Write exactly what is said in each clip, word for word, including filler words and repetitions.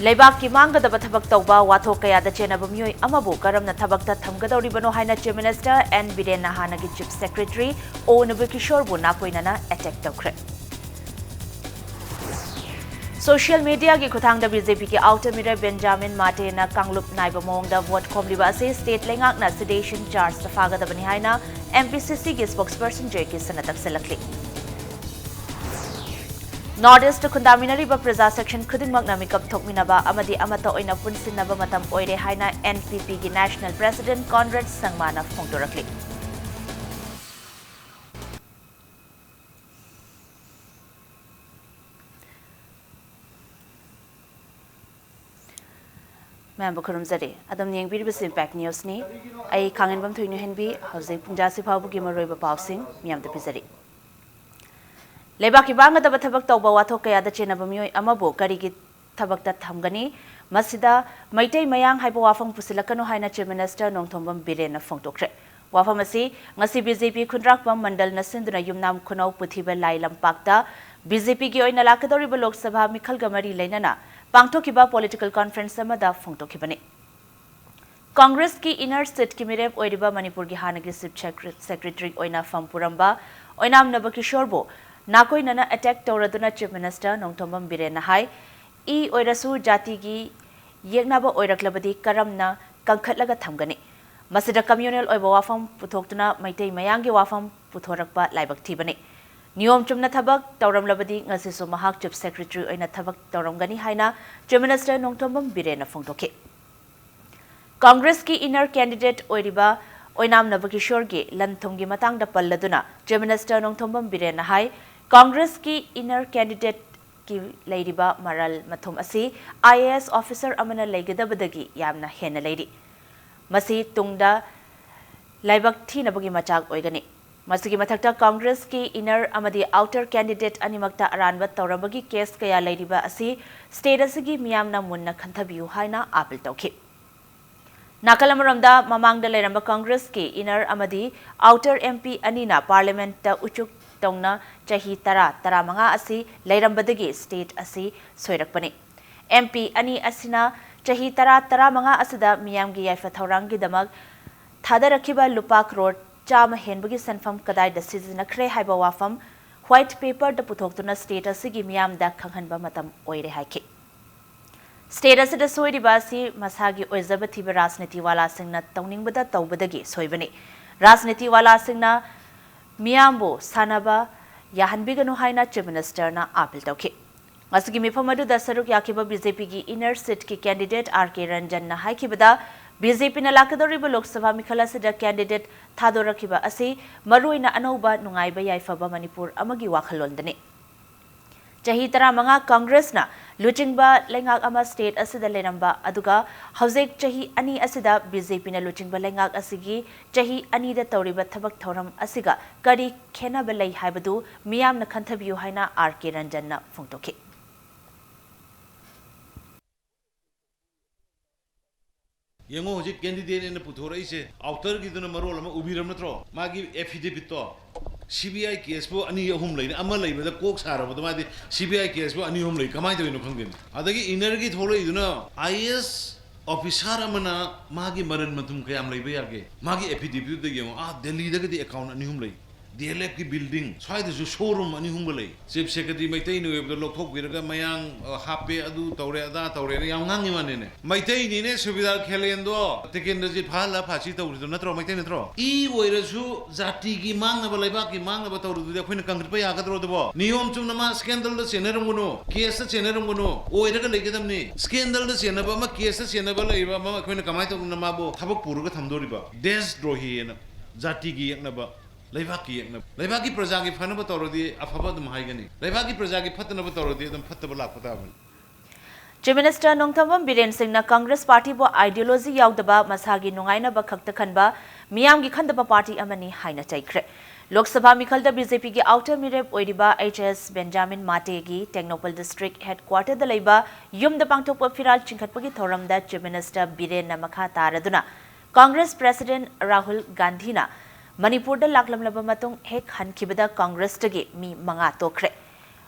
ꯂꯩꯕꯥꯛꯀꯤ ꯃꯥꯡꯒꯗꯕ ꯊꯕꯛ ꯇꯧꯕ, ꯋꯥꯊꯣꯛ ꯀꯌꯥꯗ ꯆꯦꯟꯅꯕ ꯃꯤꯑꯣꯏ ꯑꯃꯕꯨ ꯀꯔꯝꯅ ꯊꯕꯛꯇ ꯊꯝꯒꯗꯧꯔꯤꯕꯅꯣ ꯍꯥꯏꯅ Chief Minister N ꯕꯤꯔꯦꯟꯅ ꯍꯥꯟꯅꯒꯤ Chief Secretary ꯑꯣ ꯅꯕꯀꯤꯁꯣꯔꯕꯨ ꯅꯥꯀꯣꯏꯅꯅ attack ꯇꯧꯈ꯭ꯔꯦ꯫ Social mediaꯒꯤ ꯈꯨꯠꯊꯥꯡꯗ BJPꯒꯤ outer ꯃꯤꯔꯦꯞ ꯕꯦꯟꯖꯥꯃꯤꯟ ꯃꯥꯇꯦꯅ ꯀꯥꯡꯂꯨꯞ ꯅꯥꯏꯕ ꯃꯑꯣꯡꯗ vote ꯈꯣꯝꯂꯤꯕ ꯑꯁꯤ state ꯂꯩꯉꯥꯛꯅ seditious chargeꯇ ꯐꯥꯒꯗꯕꯅꯤ ꯍꯥꯏꯅ MPCCꯒꯤ spokesperson ꯖꯦ ꯀꯤꯁꯟꯅ ꯇꯛꯁꯤꯜꯂꯛꯂꯤ꯫ North East ꯈꯨꯟꯗꯥꯃꯤꯟꯅꯔꯤꯕ ꯄ꯭ꯔꯖꯥ section ꯈꯨꯗꯤꯡꯃꯛꯅ ꯃꯤꯀꯞ ꯊꯣꯛꯃꯤꯟꯅꯕ ꯑꯃꯗꯤ ꯑꯃꯠꯇ ꯑꯣꯏꯅ ꯄꯨꯟꯁꯤꯟꯅꯕ ꯃꯇꯝ ꯑꯣꯏꯔꯦ ꯍꯥꯏꯅ NPPꯒꯤ National President Conrad Sangmana ꯐꯣꯡꯗꯣꯔꯛꯂꯤ꯫ ꯃꯌꯥꯝꯕꯨ ꯈꯨꯔꯨꯝꯖꯔꯤ꯫ ꯑꯗꯨꯝ ꯌꯦꯡꯕꯤꯔꯤꯕꯁꯤ Impact Newsꯅꯤ꯫ ꯑꯩ ꯈꯥꯡꯉꯦꯟꯕꯝ ꯊꯣꯏꯅꯨꯍꯦꯟꯕꯤ꯫ ꯍꯧꯖꯤꯛ ꯄꯨꯡꯖꯥꯁꯤ ꯐꯥꯎꯕꯒꯤ ꯃꯔꯨꯑꯣꯏꯕ ꯄꯥꯎꯁꯤꯡ ꯃꯤꯌꯥꯝꯗ ꯄꯤꯖꯔꯤ꯫ ꯂꯩꯕꯥꯛꯀꯤ ꯃꯥꯡꯒꯗꯕ ꯊꯕꯛ ꯇꯧꯕ, ꯋꯥꯊꯣꯛ ꯀꯌꯥꯗ ꯆꯦꯟꯅꯕ ꯃꯤꯑꯣꯏ ꯑꯃꯕꯨ ꯀꯔꯤꯒꯤ ꯊꯕꯛꯇ ꯊꯝꯒꯅꯤ? ꯃꯁꯤꯗ ꯃꯩꯇꯩ ꯃꯌꯥꯡ ꯍꯥꯏꯕ ꯋꯥꯐꯝ ꯄꯨꯁꯤꯜꯂꯛꯀꯅꯨ ꯍꯥꯏꯅ Chief Minister ꯅꯣꯡꯊꯣꯝꯕꯝ ꯕꯤꯔꯦꯟꯅ ꯐꯣꯡꯗꯣꯛꯈ꯭ꯔꯦ꯫ ꯋꯥꯐꯝ ꯑꯁꯤ ꯉꯁꯤ BJP ꯈꯨꯟꯗ꯭ꯔꯥꯛꯄꯝ ꯃꯟꯗꯜꯅ ꯁꯤꯟꯗꯨꯅ ꯌꯨꯝꯅꯥꯝ ꯈꯨꯅꯧ ꯄꯨꯊꯤꯕ ꯂꯥꯏ ꯂꯝꯄꯥꯛꯇ BJPꯒꯤ ꯑꯣꯏꯅ ꯂꯥꯛꯀꯗꯧꯔꯤꯕ ꯂꯣꯛ ꯁꯚꯥ ꯃꯤꯈꯜꯒ ꯃꯔꯤ ꯂꯩꯅꯅ ꯄꯥꯡꯊꯣꯛꯈꯤꯕ political conference ꯑꯃꯗ ꯐꯣꯡꯗꯣꯛꯈꯤꯕꯅꯤ꯫ Congressꯀꯤ inner seatꯀꯤ ꯃꯤꯔꯦꯞ ꯑꯣꯏꯔꯤꯕ ꯃꯅꯤꯄꯨꯔꯒꯤ ꯍꯥꯟꯅꯒꯤ Chief Secre-, Secretary ꯑꯣꯏꯅ ꯐꯝ ꯄꯨꯔꯝꯕ ꯑꯣꯏꯅꯥꯝ ꯅꯕꯀꯤꯁꯣꯔꯕꯨ ꯅꯥꯀꯣꯏꯅꯅ attack ꯇꯧꯔꯗꯨꯅ Chief Minister ꯅꯣꯡꯊꯣꯝꯕꯝ ꯕꯤꯔꯦꯟꯅ ꯍꯥꯏ, ꯏ ꯑꯣꯏꯔꯁꯨ ꯖꯥꯇꯤꯒꯤ ꯌꯦꯛꯅꯕ ꯑꯣꯏꯔꯛꯂꯕꯗꯤ ꯀꯔꯝꯅ ꯀꯟꯈꯠꯂꯒ ꯊꯝꯒꯅꯤ? ꯃꯁꯤꯗ communal ꯑꯣꯏꯕ ꯋꯥꯐꯝ ꯄꯨꯊꯣꯛꯇꯨꯅ ꯃꯩꯇꯩ ꯃꯌꯥꯡꯒꯤ ꯋꯥꯐꯝ ꯄꯨꯊꯣꯔꯛꯄ ꯂꯥꯏꯕꯛ ꯊꯤꯕꯅꯤ꯫ ꯅꯤꯌꯣꯝ ꯆꯨꯝꯅ ꯊꯕꯛ ꯇꯧꯔꯝꯂꯕꯗꯤ ꯉꯁꯤꯁꯨ ꯃꯍꯥꯛ Chief Secretary ꯑꯣꯏꯅ ꯊꯕꯛ ꯇꯧꯔꯝꯒꯅꯤ ꯍꯥꯏꯅ Chief Minister ꯅꯣꯡꯊꯣꯝꯕꯝ ꯕꯤꯔꯦꯟꯅ ꯐꯣꯡꯗꯣꯛꯈꯤ꯫ Congressꯀꯤ inner candidate ꯑꯣꯏꯔꯤꯕ ꯑꯣꯏꯅꯥꯝ ꯅꯕꯀꯤꯁꯣꯔꯒꯤ ꯂꯟ ꯊꯨꯝꯒꯤ ꯃꯇꯥꯡꯗ ꯄꯜꯂꯗꯨꯅ Chief Minister ꯅꯣꯡꯊꯣꯝꯕꯝ ꯕꯤꯔꯦꯟꯅ ꯍꯥꯏ, Congressꯀꯤ inner candidateꯀꯤ ꯂꯩꯔꯤꯕ ꯃꯔꯜ ꯃꯊꯨꯝ ꯑꯁꯤ IAS officer ꯑꯃꯅ ꯂꯩꯒꯗꯕꯗꯒꯤ ꯌꯥꯝꯅ ꯍꯦꯟꯅ ꯂꯩꯔꯤ꯫ ꯃꯁꯤ ꯇꯨꯡꯗ ꯂꯥꯏꯕꯛ ꯊꯤꯅꯕꯒꯤ ꯃꯆꯥꯛ ꯑꯣꯏꯒꯅꯤ꯫ ꯃꯁꯤꯒꯤ ꯃꯊꯛꯇ Congressꯀꯤ inner ꯑꯃꯗꯤ outer candidate ꯑꯅꯤꯃꯛꯇ ꯑꯔꯥꯟꯕ ꯇꯧꯔꯝꯕꯒꯤ case ꯀꯌꯥ ꯂꯩꯔꯤꯕ ꯑꯁꯤ state ꯑꯁꯤꯒꯤ ꯃꯤꯌꯥꯝꯅ ꯃꯨꯟꯅ ꯈꯟꯊꯕꯤꯌꯨ ꯍꯥꯏꯅ appeal ꯇꯧꯈꯤ꯫ ꯅꯥꯀꯜ ꯑꯃꯔꯣꯝꯗ ꯃꯃꯥꯡꯗ ꯂꯩꯔꯝꯕ Congressꯀꯤ inner ꯑꯃꯗꯤ outer MP ꯑꯅꯤꯅ Parliamentꯇ ꯎꯆꯨꯛ ꯇꯧꯅ ꯆꯍꯤ ꯇꯔꯥ, ꯇꯔꯥꯃꯉꯥ ꯑꯁꯤ ꯂꯩꯔꯝꯕꯗꯒꯤ state ꯑꯁꯤ ꯁꯣꯏꯔꯛꯄꯅꯤ꯫ ꯑꯦꯝ ꯄꯤ ꯑꯅꯤ ꯑꯁꯤꯅ ꯆꯍꯤ ꯇꯔꯥ, ꯇꯔꯥꯃꯉꯥ ꯑꯁꯤꯗ ꯃꯤꯌꯥꯝꯒꯤ ꯌꯥꯏꯐ ꯊꯧꯔꯥꯡꯒꯤꯗꯃꯛ ꯊꯥꯗꯔꯛꯈꯤꯕ ꯂꯨꯄꯥ ꯀ꯭ꯔꯣꯔ ꯆꯥꯝꯃ ꯍꯦꯟꯕꯒꯤ ꯁꯦꯟꯐꯝ ꯀꯗꯥꯏꯗ ꯁꯤꯖꯤꯟꯅꯈ꯭ꯔꯦ ꯍꯥꯏꯕ ꯋꯥꯐꯝ ꯋꯥꯏꯠ ꯄꯦꯄꯔꯗ ꯄꯨꯊꯣꯛꯇꯨꯅ ꯁ꯭ꯇꯦꯠ ꯑꯁꯤꯒꯤ ꯃꯤꯌꯥꯝꯗ ꯈꯪꯍꯟꯕ ꯃꯇꯝ ꯑꯣꯏꯔꯦ ꯍꯥꯏꯈꯤ꯫ ꯁ꯭ꯇꯦꯠ ꯑꯁꯤꯗ ꯁꯣꯏꯔꯤꯕ ꯑꯁꯤ ꯃꯁꯥꯒꯤ ꯑꯣꯏꯖꯕ ꯊꯤꯕ ꯔꯥꯖꯅꯤꯇꯤ ꯋꯥꯂꯥꯁꯤꯡꯅ ꯇꯧꯅꯤꯡꯕꯗ ꯇꯧꯕꯗꯒꯤ ꯁꯣꯏꯕꯅꯤ꯫ ꯔꯥꯖꯅꯤꯇꯤ ꯋꯥꯂꯥꯁꯤꯡꯅ ꯃꯤꯌꯥꯝꯕꯨ ꯁꯥꯟꯅꯕ ꯌꯥꯍꯟꯕꯤꯒꯅꯨ ꯍꯥꯏꯅ ꯆꯤꯐ ꯃꯤꯅꯤꯁꯇꯔꯅ ꯑꯥꯄꯤꯜ ꯇꯧꯈꯤ꯫ ꯉꯁꯤꯒꯤ ꯃꯤꯐꯝ ꯑꯗꯨꯗ ꯁꯔꯨꯛ ꯌꯥꯈꯤꯕ ꯕꯤ ꯖꯦ ꯄꯤꯒꯤ ꯏꯟꯅꯔ ꯁꯤꯠꯀꯤ ꯀꯦꯟꯗꯤꯗꯦꯠ ꯑꯥꯔ ꯀꯦ ꯔꯟꯖꯟꯅ ꯍꯥꯏꯈꯤꯕꯗ, ꯕꯤ ꯖꯦ ꯄꯤꯅ ꯂꯥꯛꯀꯗꯧꯔꯤꯕ ꯂꯣꯛ ꯁꯚꯥ ꯃꯤꯈꯜ ꯑꯁꯤꯗ ꯀꯦꯟꯗꯤꯗꯦꯠ ꯊꯥꯗꯣꯔꯛꯈꯤꯕ ꯑꯁꯤ ꯃꯔꯨꯑꯣꯏꯅ ꯑꯅꯧꯕ ꯅꯨꯡꯉꯥꯏꯕ ꯌꯥꯏꯐꯕ ꯃꯅꯤꯄꯨꯔ ꯑꯃꯒꯤ ꯋꯥꯈꯜꯂꯣꯟꯗꯅꯤ꯫ ꯆꯍꯤ ꯇꯔꯥꯃꯉꯥ ꯀꯪꯒ꯭ꯔꯦꯁꯅ ꯂꯨꯆꯤꯡꯕ ꯂꯩꯉꯥꯛ ꯑꯃ ꯁ꯭ꯇꯦꯠ ꯑꯁꯤꯗ ꯂꯩꯔꯝꯕ ꯑꯗꯨꯒ ꯍꯧꯖꯤꯛ ꯆꯍꯤ ꯑꯅꯤ ꯑꯁꯤꯗ ꯕꯤ ꯖꯦ ꯄꯤꯅ ꯂꯨꯆꯤꯡꯕ ꯂꯩꯉꯥꯛ ꯑꯁꯤꯒꯤ ꯆꯍꯤ ꯑꯅꯤꯗ ꯇꯧꯔꯤꯕ ꯊꯕꯛ ꯊꯧꯔꯝ ꯑꯁꯤꯒ ꯀꯔꯤ ꯈꯦꯟꯅꯕ ꯂꯩ ꯍꯥꯏꯕꯗꯨ ꯃꯤꯌꯥꯝꯅ ꯈꯟꯊꯕꯤꯌꯨ ꯍꯥꯏꯅ ꯑꯥꯔ ꯀꯦ ꯔꯟꯖꯟꯅ ꯐꯣꯡꯗꯣꯛꯈꯤ꯫ ꯌꯦꯡꯉꯣ, ꯍꯧꯖꯤꯛ ꯀꯦꯟꯗꯤꯗꯦꯠ ꯑꯩꯅ ꯄꯨꯊꯣꯔꯛꯏꯁꯦ, ꯑꯥꯎꯇꯔꯒꯤꯗꯨꯅ ꯃꯔꯣꯜ ꯑꯃ ꯎꯕꯤꯔꯕ ꯅꯠꯇ꯭ꯔꯣ? ꯃꯥꯒꯤ ꯑꯦꯐꯤꯗꯦꯕꯤꯠꯇꯣ, ꯁꯤ ꯕꯤ ꯑꯥꯏ ꯀꯦꯁꯄꯨ ꯑꯅꯤ ꯑꯍꯨꯝ ꯂꯩꯅꯤ, ꯑꯃ ꯂꯩꯕꯗ ꯀꯣꯛ ꯁꯥꯔꯕꯗꯣ ꯃꯥꯗꯤ ꯁꯤ ꯕꯤ ꯑꯥꯏ ꯀꯦꯁꯄꯨ ꯑꯅꯤ ꯑꯍꯨꯝ ꯂꯩ, ꯀꯃꯥꯏꯅ ꯇꯧꯔꯤꯅꯣ ꯈꯪꯗꯦꯅꯦ꯫ ꯑꯗꯒꯤ ꯏꯟꯅꯔꯒꯤ ꯊꯣꯛꯂꯛꯏꯗꯨꯅ ꯑꯥꯏ ꯑꯦ ꯑꯦꯁ ꯑꯣꯐꯤꯁꯥꯔ ꯑꯃꯅ ꯃꯥꯒꯤ ꯃꯔꯟ ꯃꯊꯨꯝ ꯀꯌꯥꯝ ꯂꯩꯕ ꯌꯥꯒꯦ? ꯃꯥꯒꯤ ꯑꯦꯐꯤꯗꯦꯕꯤꯠꯇꯨꯗ ꯌꯦꯡꯉꯣ, ꯑꯥ ꯗꯦꯜꯂꯤꯗꯒꯗꯤ ꯑꯦꯀꯥꯎꯟ ꯑꯅꯤ ꯑꯍꯨꯝ ꯂꯩ, ꯗꯤ ꯑꯦꯜ ꯑꯦꯐꯀꯤ ꯕꯤꯜꯗꯤꯡ, ꯁ꯭ꯋꯥꯏꯗꯁꯨ ꯁꯣꯔꯨꯝ ꯑꯅꯤ ꯑꯍꯨꯝꯒ ꯂꯩ꯫ ꯆꯤꯐ ꯁꯦꯀ꯭ꯔꯦꯇꯔꯤ ꯃꯩꯇꯩꯅ ꯑꯣꯏꯕꯗ ꯂꯧꯊꯣꯛꯄꯤꯔꯒ ꯃꯌꯥꯡ, ꯑ, ꯍꯥꯞꯄꯦ, ꯑꯗꯨ ꯇꯧꯔꯦ, ꯑꯗꯥ ꯇꯧꯔꯦꯅ ꯌꯥꯝ ꯉꯥꯡꯉꯤ ꯋꯥꯅꯤꯅꯦ꯫ ꯃꯩꯇꯩꯅꯤꯅꯦ ꯁꯨꯕꯤꯗꯥ ꯈꯦꯂꯦꯟꯗꯣ ꯇꯤꯀꯦꯟꯗ꯭ꯔꯖꯤꯠ ꯐꯥꯍꯜꯂ ꯐꯥꯁꯤ ꯇꯧꯔꯤꯗꯣ ꯅꯠꯇ꯭ꯔꯣ? ꯃꯩꯇꯩ ꯅꯠꯇ꯭ꯔꯣ? ꯏ ꯑꯣꯏꯔꯁꯨ ꯖꯥꯇꯤꯒꯤ ꯃꯥꯡꯅꯕ, ꯂꯩꯕꯥꯛꯀꯤ ꯃꯥꯡꯅꯕ ꯇꯧꯔꯨꯗꯨꯗꯤ ꯑꯩꯈꯣꯏꯅ ꯀꯟꯈꯠꯄ ꯌꯥꯒꯗ꯭ꯔꯣ ꯑꯗꯨꯕꯣ? ꯅꯤꯌꯣꯝ ꯆꯨꯝꯅ ꯃꯥ ꯁ꯭ꯀꯦꯟꯗꯜꯗ ꯆꯦꯟꯅꯔꯝꯒꯅꯨ, ꯀꯦꯁꯇ ꯆꯦꯟꯅꯔꯝꯒꯅꯨ, ꯑꯣꯏꯔꯒ ꯂꯩꯒꯗꯕꯅꯤ꯫ ꯁ꯭ꯀꯦꯟꯗꯜꯗ ꯆꯦꯟꯅꯕ ꯑꯃ, ꯀꯦꯁꯇ ꯆꯦꯟꯅꯕ ꯂꯩꯕ ꯑꯃ ꯑꯩꯈꯣꯏꯅ ꯀꯃꯥꯏꯅ ꯇꯧꯗꯅ ꯃꯥꯕꯨ ꯊꯕꯛ ꯄꯨꯔꯒ ꯊꯝꯗꯣꯔꯤꯕ? ꯗꯦꯁ ꯗ꯭ꯔꯣꯍꯤꯅ, ꯖꯥꯇꯤꯒꯤ ꯌꯦꯛꯅꯕ, ꯂꯩꯕꯥꯛꯀꯤ ꯌꯦꯛꯅꯕ꯫ ꯂꯩꯕꯥꯛꯀꯤ ꯄ꯭ꯔꯖꯥꯒꯤ ꯐꯅꯕ ꯇꯧꯔꯗꯤ ꯑꯐꯕ ꯑꯗꯨꯝ ꯍꯥꯏꯒꯅꯤ, ꯂꯩꯕꯥꯛꯀꯤ ꯄ꯭ꯔꯖꯥꯒꯤ ꯐꯠꯇꯅꯕ ꯇꯧꯔꯗꯤ ꯑꯗꯨꯝ ꯐꯠꯇꯕ ꯂꯥꯛꯄ ꯇꯥꯕꯅꯤ꯫ ꯆꯤꯐ ꯃꯤꯅꯤꯁꯇꯔ ꯅꯣꯡꯊꯣꯝꯕꯝ ꯕꯤꯔꯦꯟ ꯁꯤꯡꯅ ꯀꯪꯒ꯭ꯔꯦꯁ ꯄꯥꯔꯇꯤꯕꯨ ꯑꯥꯏꯗꯤꯌꯣꯂꯣꯖꯤ ꯌꯥꯎꯗꯕ, ꯃꯁꯥꯒꯤ ꯅꯨꯡꯉꯥꯏꯅꯕ ꯈꯛꯇ ꯈꯟꯕ, ꯃꯤꯌꯥꯝꯒꯤ ꯈꯟꯗꯕ ꯄꯥꯔꯇꯤ ꯑꯃꯅꯤ ꯍꯥꯏꯅ ꯆꯩꯈ꯭ꯔꯦ꯫ ꯂꯣꯛ ꯁꯚꯥ ꯃꯤꯈꯜꯗ ꯕꯤ ꯖꯦ ꯄꯤꯒꯤ ꯑꯥꯎꯇꯔ ꯃꯤꯔꯦꯞ ꯑꯣꯏꯔꯤꯕ ꯑꯩꯆ ꯑꯦꯁ ꯕꯦꯟꯖꯥꯃꯤꯟ ꯃꯥꯇꯦꯒꯤ ꯇꯦꯡꯅꯧꯄꯜ ꯗꯤꯁꯇ꯭ꯔꯤꯛ ꯍꯦꯗꯀ꯭ꯋꯥꯇꯔꯗ ꯂꯩꯕ ꯌꯨꯝꯗ ꯄꯥꯡꯊꯣꯛꯄ ꯐꯤꯔꯥꯜ ꯆꯤꯡꯈꯠꯄꯒꯤ ꯊꯧꯔꯝꯗ ꯆꯤꯐ ꯃꯤꯅꯤꯁꯇꯔ ꯕꯤꯔꯦꯟꯅ ꯃꯈꯥ ꯇꯥꯔꯗꯨꯅ ꯀꯪꯒ꯭ꯔꯦꯁ ꯄ꯭ꯔꯦꯁꯤꯗꯦꯟꯠ ꯔꯥꯍꯨꯜ ꯒꯥꯟꯙꯤꯅ ꯃꯅꯤꯄꯨꯔꯗ ꯂꯥꯛꯂꯝꯂꯕ ꯃꯇꯨꯡ ꯍꯦꯛ ꯍꯟꯈꯤꯕꯗ ꯀꯪꯒ꯭ꯔꯦꯁꯇꯒꯤ ꯃꯤ ꯃꯉꯥ ꯇꯣꯛꯈ꯭ꯔꯦ꯫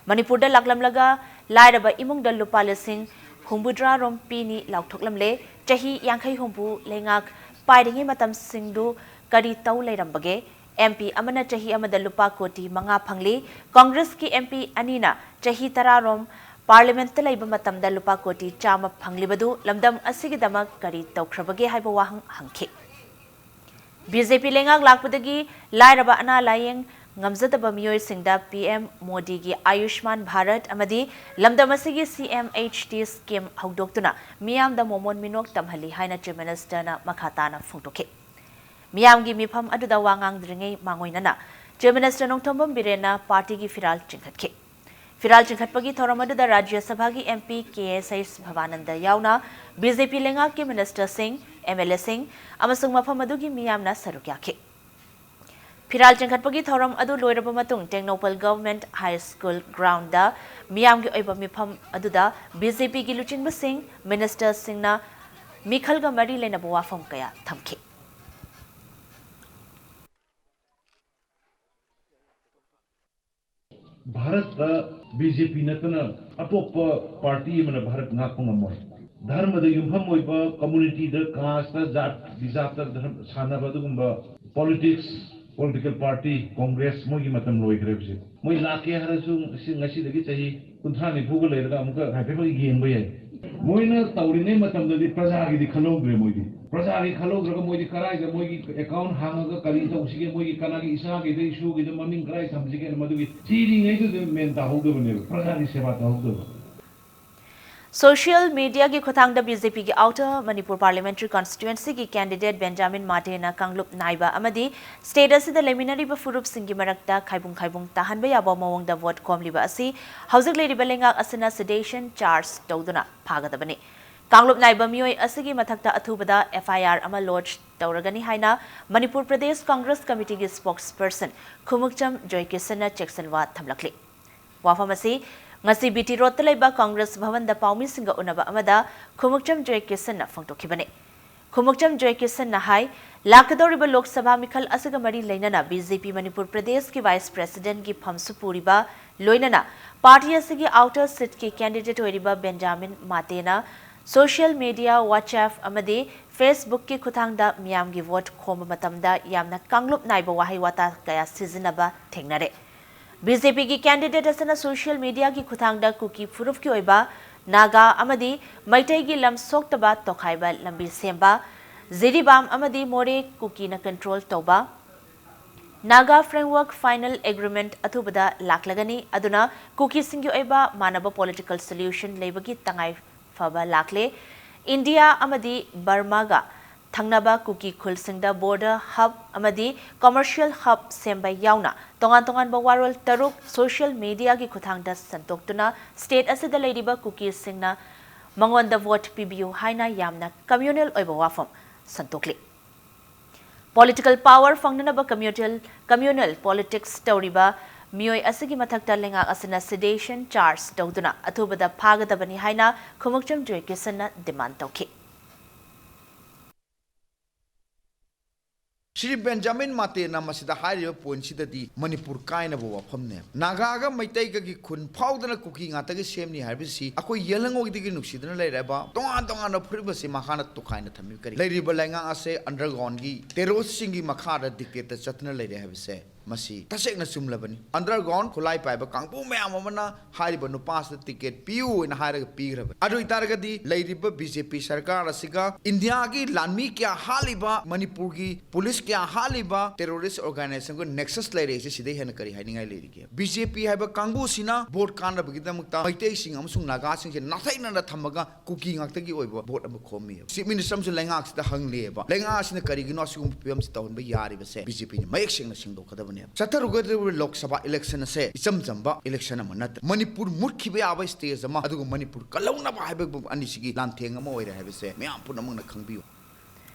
ꯃꯅꯤꯄꯨꯔꯗ ꯂꯥꯛꯂꯝꯂꯒ ꯂꯥꯏꯔꯕ ꯏꯃꯨꯡꯗ ꯂꯨꯄꯥ ꯂꯤꯁꯤꯡ ꯍꯨꯝꯐꯨꯇꯔꯥ ꯔꯣꯝ ꯄꯤꯅꯤ ꯂꯥꯎꯊꯣꯛꯂꯝꯂꯦ꯫ ꯆꯍꯤ ꯌꯥꯡꯈꯩ ꯍꯨꯝꯐꯨ ꯂꯩꯉꯥꯛ ꯄꯥꯏꯔꯤꯉꯩ ꯃꯇꯝꯁꯤꯡꯗꯨ ꯀꯔꯤ ꯇꯧ ꯂꯩꯔꯝꯕꯒꯦ? ꯑꯦꯝ ꯄꯤ ꯑꯃꯅ ꯆꯍꯤ ꯑꯃꯗ ꯂꯨꯄꯥ ꯀꯣꯇꯤ ꯃꯉꯥ ꯐꯪꯂꯤ꯫ ꯀꯣꯡꯒ꯭ꯔꯦꯁꯀꯤ ꯑꯦꯝ ꯄꯤ ꯑꯅꯤꯅ ꯆꯍꯤ ꯇꯔꯥ ꯔꯣꯝ ꯄꯥꯔꯂꯤꯌꯥꯃꯦꯟꯠꯇ ꯂꯩꯕ ꯃꯇꯝꯗ ꯂꯨꯄꯥ ꯀꯣꯇꯤ ꯆꯥꯝꯃ ꯐꯪꯂꯤꯕꯗꯨ ꯂꯝꯗꯝ ꯑꯁꯤꯒꯤꯗꯃꯛ ꯀꯔꯤ ꯇꯧꯈ꯭ꯔꯕꯒꯦ ꯍꯥꯏꯕ ꯋꯥꯍꯪ ꯍꯪꯈꯤ꯫ ꯕꯤ ꯖꯦ ꯄꯤ ꯂꯩꯉꯥꯛ ꯂꯥꯛꯄꯗꯒꯤ ꯂꯥꯏꯔꯕ ꯑꯅꯥ ꯂꯥꯌꯦꯡ ꯉꯝꯖꯗꯕ ꯃꯤꯑꯣꯏꯁꯤꯡꯗ ꯄꯤ ꯑꯦꯝ ꯃꯣꯗꯤꯒꯤ ꯑꯌꯨꯁꯃꯥꯟ ꯚꯥꯔꯠ ꯑꯃꯗꯤ ꯂꯝꯗꯝ ꯑꯁꯤꯒꯤ ꯁꯤ ꯑꯦꯝ ꯑꯩꯆ ꯇꯤ ꯁ꯭ꯀꯤꯝ ꯍꯧꯗꯣꯛꯇꯨꯅ ꯃꯤꯌꯥꯝꯗ ꯃꯣꯃꯣꯟ ꯃꯤꯅꯣꯛ ꯇꯝꯍꯜꯂꯤ ꯍꯥꯏꯅ ꯆꯤꯐ ꯃꯤꯅꯤꯁꯇꯔꯅ ꯃꯈꯥ ꯇꯥꯅ ꯐꯣꯡꯗꯣꯛꯈꯤ꯫ ꯃꯤꯌꯥꯝꯒꯤ ꯃꯤꯐꯝ ꯑꯗꯨꯗ ꯋꯥ ꯉꯥꯡꯗ꯭ꯔꯤꯉꯩ ꯃꯥꯡꯑꯣꯏꯅꯅ ꯆꯤꯐ ꯃꯤꯅꯤꯁꯇꯔ ꯅꯣꯡꯊꯣꯝꯕꯝ ꯕꯤꯔꯦꯟꯅ ꯄꯥꯔꯇꯤꯒꯤ ꯐꯤꯔꯥꯜ ꯆꯤꯡꯈꯠꯈꯤ꯫ ꯐꯤꯔꯥꯜ ꯆꯤꯡꯈꯠꯄꯒꯤ ꯊꯧꯔꯝ ꯑꯗꯨꯗ ꯔꯥꯖ꯭ꯌ ꯁꯚꯥꯒꯤ ꯑꯦꯝ ꯄꯤ ꯀꯦ ꯑꯦꯁ ꯑꯩꯆ ꯚꯕꯥꯅꯟꯗ ꯌꯥꯎꯅ ꯕꯤ ꯖꯦ ꯄꯤ ꯂꯩꯉꯥꯛꯀꯤ ꯃꯤꯅꯤꯁꯇꯔꯁꯤꯡ, ꯑꯦꯝ ꯑꯦꯜ ꯑꯦꯁꯤꯡ ꯑꯃꯁꯨꯡ ꯃꯐꯝ ꯑꯗꯨꯒꯤ ꯃꯤꯌꯥꯝꯅ ꯁꯔꯨꯛ ꯌꯥꯈꯤ꯫ ꯐꯤꯔꯥꯜ ꯆꯤꯡꯈꯠꯄꯒꯤ ꯊꯧꯔꯝ ꯑꯗꯨ ꯂꯣꯏꯔꯕ ꯃꯇꯨꯡ Tengnoupal government high school ground ꯃꯤꯌꯥꯝꯒꯤ ꯑꯣꯏꯕ ꯃꯤꯐꯝ ꯑꯗꯨꯗ ꯕꯤ ꯖꯦ ꯄꯤꯒꯤ ꯂꯨꯆꯤꯡꯕꯁꯤꯡ, ꯃꯤꯅꯤꯁꯇꯔꯁꯤꯡꯅ ꯃꯤꯈꯜꯒ ꯃꯔꯤ ꯂꯩꯅꯕ ꯋꯥꯐꯝ ꯀꯌꯥ ꯊꯝꯈꯤ꯫ ꯚꯥꯔꯠꯇ ꯕꯤ ꯖꯦ ꯄꯤ ꯅꯠꯇꯅ ꯑꯇꯣꯞꯄ ꯄꯥꯔꯇꯤ ꯑꯃꯅ ꯚꯥꯔꯠ ꯉꯥꯛꯄ ꯉꯝꯃꯣꯏ꯫ ꯙꯔꯃꯗ ꯌꯨꯝꯐꯝ ꯑꯣꯏꯕ, ꯀꯝꯃ꯭ꯌꯨꯅꯤꯇꯤꯗ, ꯀꯥꯁꯇ, ꯖꯥꯠ ꯕꯤꯖꯥꯠꯇ ꯙꯔꯃ ꯁꯥꯟꯅꯕ ꯑꯗꯨꯒꯨꯝꯕ ꯄꯣꯂꯤꯇꯤꯛꯁ, ꯄꯣꯂꯤꯇꯤꯀꯦꯜ ꯄꯥꯔꯇꯤ, ꯀꯣꯡꯒ꯭ꯔꯦꯁ, ꯃꯣꯏꯒꯤ ꯃꯇꯝ ꯂꯣꯏꯈ꯭ꯔꯦ ꯍꯧꯖꯤꯛ꯫ ꯃꯣꯏ ꯂꯥꯛꯀꯦ ꯍꯥꯏꯔꯁꯨ ꯉꯁꯤ, ꯉꯁꯤꯗꯒꯤ ꯆꯍꯤ ꯀꯨꯟꯊ꯭ꯔꯥ ꯅꯤꯐꯨꯒ ꯂꯩꯔꯒ ꯑꯃꯨꯛꯀ ꯍꯥꯏꯐꯦꯠ ꯑꯃꯨꯛ ꯌꯦꯡꯕ ꯌꯥꯏ꯫ ꯃꯣꯏꯅ ꯇꯧꯔꯤꯉꯩ ꯃꯇꯝꯗꯗꯤ ꯄ꯭ꯔꯖꯥꯒꯤꯗꯤ ꯈꯜꯍꯧꯗ꯭ꯔꯦ ꯃꯣꯏꯗꯤ꯫ ꯄ꯭ꯔꯖꯥꯒꯤ ꯈꯜꯍꯧꯗ꯭ꯔꯒ ꯃꯣꯏꯗꯤ ꯀꯗꯥꯏꯗ ꯃꯣꯏꯒꯤ ꯑꯦꯀꯥꯎꯟ ꯍꯥꯡꯉꯒ ꯀꯔꯤ ꯇꯧꯁꯤꯒꯦ, ꯃꯣꯏꯒꯤ ꯀꯅꯥꯒꯤ ꯏꯆꯥꯒꯤꯗ ꯏꯁꯨꯒꯤꯗ ꯃꯃꯤꯡ ꯀꯗꯥꯏ ꯊꯝꯁꯤꯒꯦꯅ ꯃꯗꯨꯒꯤ ꯊꯤꯔꯤꯉꯩꯗꯨꯗ ꯃꯦꯟ ꯇꯥꯍꯧꯗꯕꯅꯦꯕ, ꯄ꯭ꯔꯖꯥꯒꯤ ꯁꯦꯕꯥ ꯇꯧꯍꯧꯗꯕ꯫ ꯁꯣꯁꯤꯌꯦꯜ ꯃꯤꯗꯤꯌꯥꯒꯤ ꯈꯨꯠꯊꯥꯡꯗ ꯕꯤ ꯖꯦ ꯄꯤꯒꯤ outer Manipur parliamentary ꯀꯟꯁꯇꯤꯇ꯭ꯋꯦꯟꯁꯤꯒꯤ candidate Benjamin ꯃꯥꯇꯦꯅ ꯀꯥꯡꯂꯨꯞ ꯅꯥꯏꯕ ꯑꯃꯗꯤ ꯁ꯭ꯇꯦꯠ ꯑꯁꯤꯗ ꯂꯩꯃꯤꯟꯅꯔꯤꯕ ꯐꯨꯔꯨꯞꯁꯤꯡꯒꯤ ꯃꯔꯛꯇ ꯈꯥꯏꯕꯨꯡ ꯈꯥꯏꯕꯨꯡ ꯇꯥꯍꯟꯕ ꯌꯥꯕ ꯃꯑꯣꯡꯗ ꯚꯣꯠ ꯈꯣꯝꯂꯤꯕ ꯑꯁꯤ ꯍꯧꯖꯤꯛ ꯂꯩꯔꯤꯕ ꯂꯩꯉꯥꯛ ꯑꯁꯤꯅ ꯁꯦꯗꯦꯁꯟ ꯆꯥꯔꯖ ꯇꯧꯗꯨꯅ ꯐꯥꯒꯗꯕꯅꯤ꯫ ꯀꯥꯡꯂꯨꯞ ꯅꯥꯏꯕ ꯃꯤꯑꯣꯏ ꯑꯁꯤꯒꯤ ꯃꯊꯛꯇ ꯑꯊꯨꯕꯗ ꯑꯦꯐ ꯑꯥꯏ ꯑꯥꯔ ꯑꯃ ꯂꯣꯗꯖ ꯇꯧꯔꯒꯅꯤ ꯍꯥꯏꯅ ꯃꯅꯤꯄꯨꯔ ꯄ꯭ꯔꯗꯦꯁ ꯀꯣꯡꯒ꯭ꯔꯦꯁ ꯀꯃꯤꯇꯤꯒꯤ ꯁ꯭ꯄꯣꯛꯁꯄꯔꯁꯟ ꯈꯨꯃꯨꯛꯆꯝ ꯖꯣꯏꯀꯤꯁꯟꯅ ꯆꯦꯛꯁꯤꯟꯋꯥ ꯊꯝꯂꯛꯂꯤ꯫ ꯋꯥꯐꯝ ꯑꯁꯤ ꯉꯁꯤ ꯕꯤ ꯇꯤ ꯔꯣꯗꯇ ꯂꯩꯕ ꯀꯣꯡꯒ꯭ꯔꯦꯁ ꯚꯕꯟꯗ ꯄꯥꯎꯃꯤꯁꯤꯡꯒ ꯎꯅꯕ ꯑꯃꯗ ꯈꯨꯃꯨꯛꯆꯝ ꯖꯣꯏꯀꯤꯁꯟꯅ ꯐꯣꯡꯗꯣꯛꯈꯤꯕꯅꯤ꯫ ꯈꯨꯃꯨꯛꯆꯝ ꯖꯣꯏꯀꯤꯁꯟꯅ ꯍꯥꯏ, ꯂꯥꯛꯀꯗꯧꯔꯤꯕ ꯂꯣꯛ ꯁꯚꯥ ꯃꯤꯈꯜ ꯑꯁꯤꯒ ꯃꯔꯤ ꯂꯩꯅꯅ ꯕꯤ ꯖꯦ ꯄꯤ ꯃꯅꯤꯄꯨꯔ ꯄ꯭ꯔꯗꯦꯁꯀꯤ ꯚꯥꯏꯁ ꯄ꯭ꯔꯦꯁꯤꯗꯦꯟꯠꯀꯤ ꯐꯝꯁꯨ ꯄꯨꯔꯤꯕ ꯂꯣꯏꯅꯅ ꯄꯥꯔꯇꯤ ꯑꯁꯤꯒꯤ ꯑꯥꯎꯇꯔ ꯁꯤꯠꯀꯤ ꯀꯦꯟꯗꯤꯗꯦꯠ ꯑꯣꯏꯔꯤꯕ ꯕꯦꯟꯖꯥꯃꯤꯟ ꯃꯥꯇꯦꯅ ꯁꯣꯁꯤꯌꯦꯜ ꯃꯤꯗꯤꯌꯥ, WhatsApp ꯑꯃꯗꯤ Facebook ꯀꯤ ꯈꯨꯠꯊꯥꯡꯗ ꯃꯤꯌꯥꯝꯒꯤ ꯚꯣꯠ ꯈꯣꯝꯕ ꯃꯇꯝꯗ ꯌꯥꯝꯅ ꯀꯥꯡꯂꯨꯞ ꯅꯥꯏꯕ ꯋꯥꯍꯩ ꯋꯥꯇꯥ ꯀꯌꯥ ꯁꯤꯖꯤꯟꯅꯕ ꯊꯦꯡꯅꯔꯦ꯫ ꯕꯤ ꯖꯦ ꯄꯤꯒꯤ ꯀꯦꯟꯗꯤꯗꯦꯠ ꯑꯁꯤꯅ ꯁꯣꯁꯤꯌꯦꯜ ꯃꯤꯗꯤꯌꯥꯒꯤ ꯈꯨꯠꯊꯥꯡꯗ ꯀꯨꯀꯤ ꯐꯨꯔꯨꯞꯀꯤ ꯑꯣꯏꯕ ꯅꯥꯒꯥ ꯑꯃꯗꯤ ꯃꯩꯇꯩꯒꯤ ꯂꯝ ꯁꯣꯛꯇꯕ ꯇꯣꯈꯥꯏꯕ ꯂꯝꯕꯤ ꯁꯦꯝꯕ, ꯖꯤꯔꯤꯕꯥꯝ ꯑꯃꯗꯤ ꯃꯣꯔꯦ ꯀꯨꯀꯤꯅ ꯀꯟꯇ꯭ꯔꯣꯜ ꯇꯧꯕ, ꯅꯥꯒꯥ ꯐ꯭ꯔꯦꯝꯋꯔꯛ ꯐꯥꯏꯅꯦꯜ ꯑꯦꯒ꯭ꯔꯤꯃꯦꯟꯠ ꯑꯊꯨꯕꯗ ꯂꯥꯛꯂꯒꯅꯤ, ꯑꯗꯨꯅ ꯀꯨꯀꯤꯁꯤꯡꯒꯤ ꯑꯣꯏꯕ ꯃꯥꯟꯅꯕ ꯄꯣꯂꯤꯇꯤꯀꯦꯜ ꯁꯣꯂ꯭ꯌꯨꯁꯟ ꯂꯩꯕꯒꯤ ꯇꯉꯥꯏ ꯐꯕ ꯂꯥꯛꯂꯦ꯫ ꯏꯟꯗꯤꯌꯥ ꯑꯃꯗꯤ ꯕꯔꯃꯥꯒ ꯊꯪꯅꯕ ꯀꯨꯀꯤ ꯈꯨꯜꯁꯤꯡꯗ ꯕꯣꯔꯗꯔ ꯍꯕ ꯑꯃꯗꯤ ꯀꯃꯔꯁꯤꯌꯦꯜ ꯍꯕ ꯁꯦꯝꯕ ꯌꯥꯎꯅ ꯇꯣꯉꯥꯟ ꯇꯣꯉꯥꯟꯕ ꯋꯥꯔꯣꯜ ꯇꯔꯨꯛ ꯁꯣꯁꯤꯌꯦꯜ ꯃꯤꯗꯤꯌꯥꯒꯤ ꯈꯨꯠꯊꯥꯡꯗ ꯁꯟꯗꯣꯛꯇꯨꯅ ꯁ꯭ꯇꯦꯠ ꯑꯁꯤꯗ ꯂꯩꯔꯤꯕ ꯀꯨꯀꯤꯁꯤꯡꯅ ꯃꯉꯣꯟꯗ ꯚꯣꯠ ꯄꯤꯕꯤꯌꯨ ꯍꯥꯏꯅ ꯌꯥꯝꯅ ꯀꯝꯃ꯭ꯌꯨꯅꯦꯜ ꯑꯣꯏꯕ ꯋꯥꯐꯝ ꯁꯟꯗꯣꯛꯂꯤ꯫ ꯄꯣꯂꯤꯇꯤꯀꯦꯜ ꯄꯥꯋꯔ ꯐꯪꯅꯅꯕ ꯀꯝꯃ꯭ꯌꯨꯅꯦꯜ, ꯀꯝꯃ꯭ꯌꯨꯅꯦꯜ ꯄꯣꯂꯤꯇꯤꯛꯁ ꯇꯧꯔꯤꯕ ꯃꯤꯑꯣꯏ ꯑꯁꯤꯒꯤ ꯃꯊꯛꯇ ꯂꯩꯉꯥꯛ ꯑꯁꯤꯅ ꯁꯤꯗꯦꯁꯟ ꯆꯥꯔꯖ ꯇꯧꯗꯨꯅ ꯑꯊꯨꯕꯗ ꯐꯥꯒꯗꯕꯅꯤ ꯍꯥꯏꯅ ꯈꯨꯃꯨꯛꯆꯝ ꯖꯣꯏꯀꯤꯁꯟꯅ ꯗꯤꯃꯥꯟ ꯇꯧꯈꯤ꯫ ꯁ꯭ꯔꯤ ꯕꯦꯟꯖꯥꯃꯤꯟ ꯃꯥꯇꯦꯅ ꯃꯁꯤꯗ ꯍꯥꯏꯔꯤꯕ ꯄꯣꯏꯟꯠꯁꯤꯗꯗꯤ ꯃꯅꯤꯄꯨꯔ ꯀꯥꯏꯅꯕ ꯋꯥꯐꯝꯅꯦ꯫ ꯅꯥꯒꯥꯒ ꯃꯩꯇꯩꯒꯒꯤ ꯈꯨꯟ ꯐꯥꯎꯗꯅ ꯀꯨꯀꯤ ꯉꯥꯛꯇꯒꯤ ꯁꯦꯝꯅꯤ ꯍꯥꯏꯕꯁꯤ ꯑꯩꯈꯣꯏ ꯌꯦꯜꯍꯧꯉꯣꯏꯗꯒꯤ ꯅꯨꯡꯁꯤꯗꯨꯅ ꯂꯩꯔꯕ ꯇꯣꯉꯥꯟ ꯇꯣꯉꯥꯟꯕ ꯐꯨꯔꯨꯞ ꯑꯁꯤ ꯃꯈꯥꯅ ꯇꯣꯈꯥꯏꯅ ꯊꯝꯃꯤꯕ ꯀꯔꯤ? ꯂꯩꯔꯤꯕ ꯂꯩꯉꯥꯛ ꯑꯁꯦ ꯑꯟꯗꯔꯒ꯭ꯔꯥꯎꯟꯒꯤ ꯇꯦꯔꯣꯔꯤꯁ꯭ꯠꯁꯤꯡꯒꯤ ꯃꯈꯥꯗ ꯗꯤꯛꯇꯦꯠꯇ ꯆꯠꯇꯨꯅ ꯂꯩꯔꯦ ꯍꯥꯏꯕꯁꯦ ꯃꯁꯤ ꯇꯁꯦꯡꯅ ꯆꯨꯝꯂꯕꯅꯤ꯫ ꯑꯟꯗꯔꯒ꯭ꯔꯥꯎꯟ ꯈꯨꯠꯂꯥꯏ ꯄꯥꯏꯕ ꯀꯥꯡꯕꯨ ꯃꯌꯥꯝ ꯑꯃꯅ ꯍꯥꯏꯔꯤꯕ ꯅꯨꯄꯥꯁꯤꯗ ꯇꯤꯀꯦꯠ ꯄꯤꯌꯨ ꯍꯥꯏꯅ ꯍꯥꯏꯔꯒ ꯄꯤꯈ꯭ꯔꯕꯅꯤ꯫ ꯑꯗꯨ ꯑꯣꯏꯇꯥꯔꯒꯗꯤ ꯂꯩꯔꯤꯕ ꯕꯤ ꯖꯦ ꯄꯤ ꯁꯔꯀꯥꯔ ꯑꯁꯤꯒ ꯏꯟꯗꯤꯌꯥꯒꯤ ꯂꯥꯟꯃꯤ ꯀꯌꯥ ꯍꯥꯠꯂꯤꯕ, ꯃꯅꯤꯄꯨꯔꯒꯤ ꯄꯨꯂꯤꯁ ꯀꯌꯥ ꯍꯥꯠꯂꯤꯕ ꯇꯦꯔꯣꯔꯤꯁ꯭ꯠ ꯑꯣꯔꯒꯅꯥꯏꯖꯦꯁꯟꯒ ꯅꯦꯛꯁꯁ ꯂꯩꯔꯛꯏꯁꯦ ꯁꯤꯗꯩ ꯍꯦꯟꯅ ꯀꯔꯤ ꯍꯥꯏꯅꯤꯡꯉꯥꯏ ꯂꯩꯔꯤꯒꯦ? ꯕꯤ ꯖꯦ ꯄꯤ ꯍꯥꯏꯕ ꯀꯥꯡꯕꯨꯁꯤꯅ ꯚꯣꯠ ꯀꯥꯟꯅꯕꯒꯤꯗꯃꯛꯇ ꯃꯩꯇꯩꯁꯤꯡ ꯑꯃꯁꯨꯡ ꯅꯥꯒꯥꯁꯤꯡꯁꯦ ꯅꯥꯊꯩꯅꯅ ꯊꯝꯃꯒ ꯀꯨꯀꯤ ꯉꯥꯛꯇꯒꯤ ꯑꯣꯏꯕ ꯚꯣꯠ ꯑꯃ ꯈꯣꯝꯃꯤꯕ꯫ ꯆꯤꯐ ꯃꯤꯅꯤꯁꯇꯔ ꯑꯃꯁꯨ ꯂꯩꯉꯥꯛꯁꯤꯗ ꯍꯪꯂꯤꯑꯕ, ꯂꯩꯉꯥꯛ ꯑꯁꯤꯅ ꯀꯔꯤꯒꯤꯅꯣ ꯑꯁꯤꯒꯨꯝꯕ ꯐꯤꯕꯝꯁꯤ ꯇꯧꯍꯟꯕ ꯌꯥꯔꯤꯕꯁꯦ? ꯕꯤ ꯖꯦ ꯄꯤꯅ ꯃꯌꯦꯛ ꯁꯦꯡꯅ ꯁꯦꯡꯗꯣꯛꯀꯗꯕꯅꯦꯕ꯫ ꯆꯠꯊꯔꯨꯒꯗꯧꯔꯤꯕ ꯂꯣꯛ ꯁꯚꯥ ꯏꯂꯦꯛꯁꯟ ꯑꯁꯦ ꯏꯆꯝ ꯆꯝꯕ ꯏꯂꯦꯛꯁꯟ ꯑꯃ ꯅꯠꯇ꯭ꯔꯦ꯫ ꯃꯅꯤꯄꯨꯔ ꯃꯨꯠꯈꯤꯕ ꯌꯥꯕ ꯁ꯭ꯇꯦꯖ ꯑꯃ, ꯑꯗꯨꯒ ꯃꯅꯤꯄꯨꯔ ꯀꯜꯍꯧꯅꯕ ꯍꯥꯏꯕ ꯑꯅꯤꯁꯤꯒꯤ ꯂꯥꯟꯊꯦꯡ ꯑꯃ ꯑꯣꯏꯔꯦ ꯍꯥꯏꯕꯁꯦ ꯃꯌꯥꯝ ꯄꯨꯝꯅꯃꯛꯅ ꯈꯪꯕꯤꯌꯨ꯫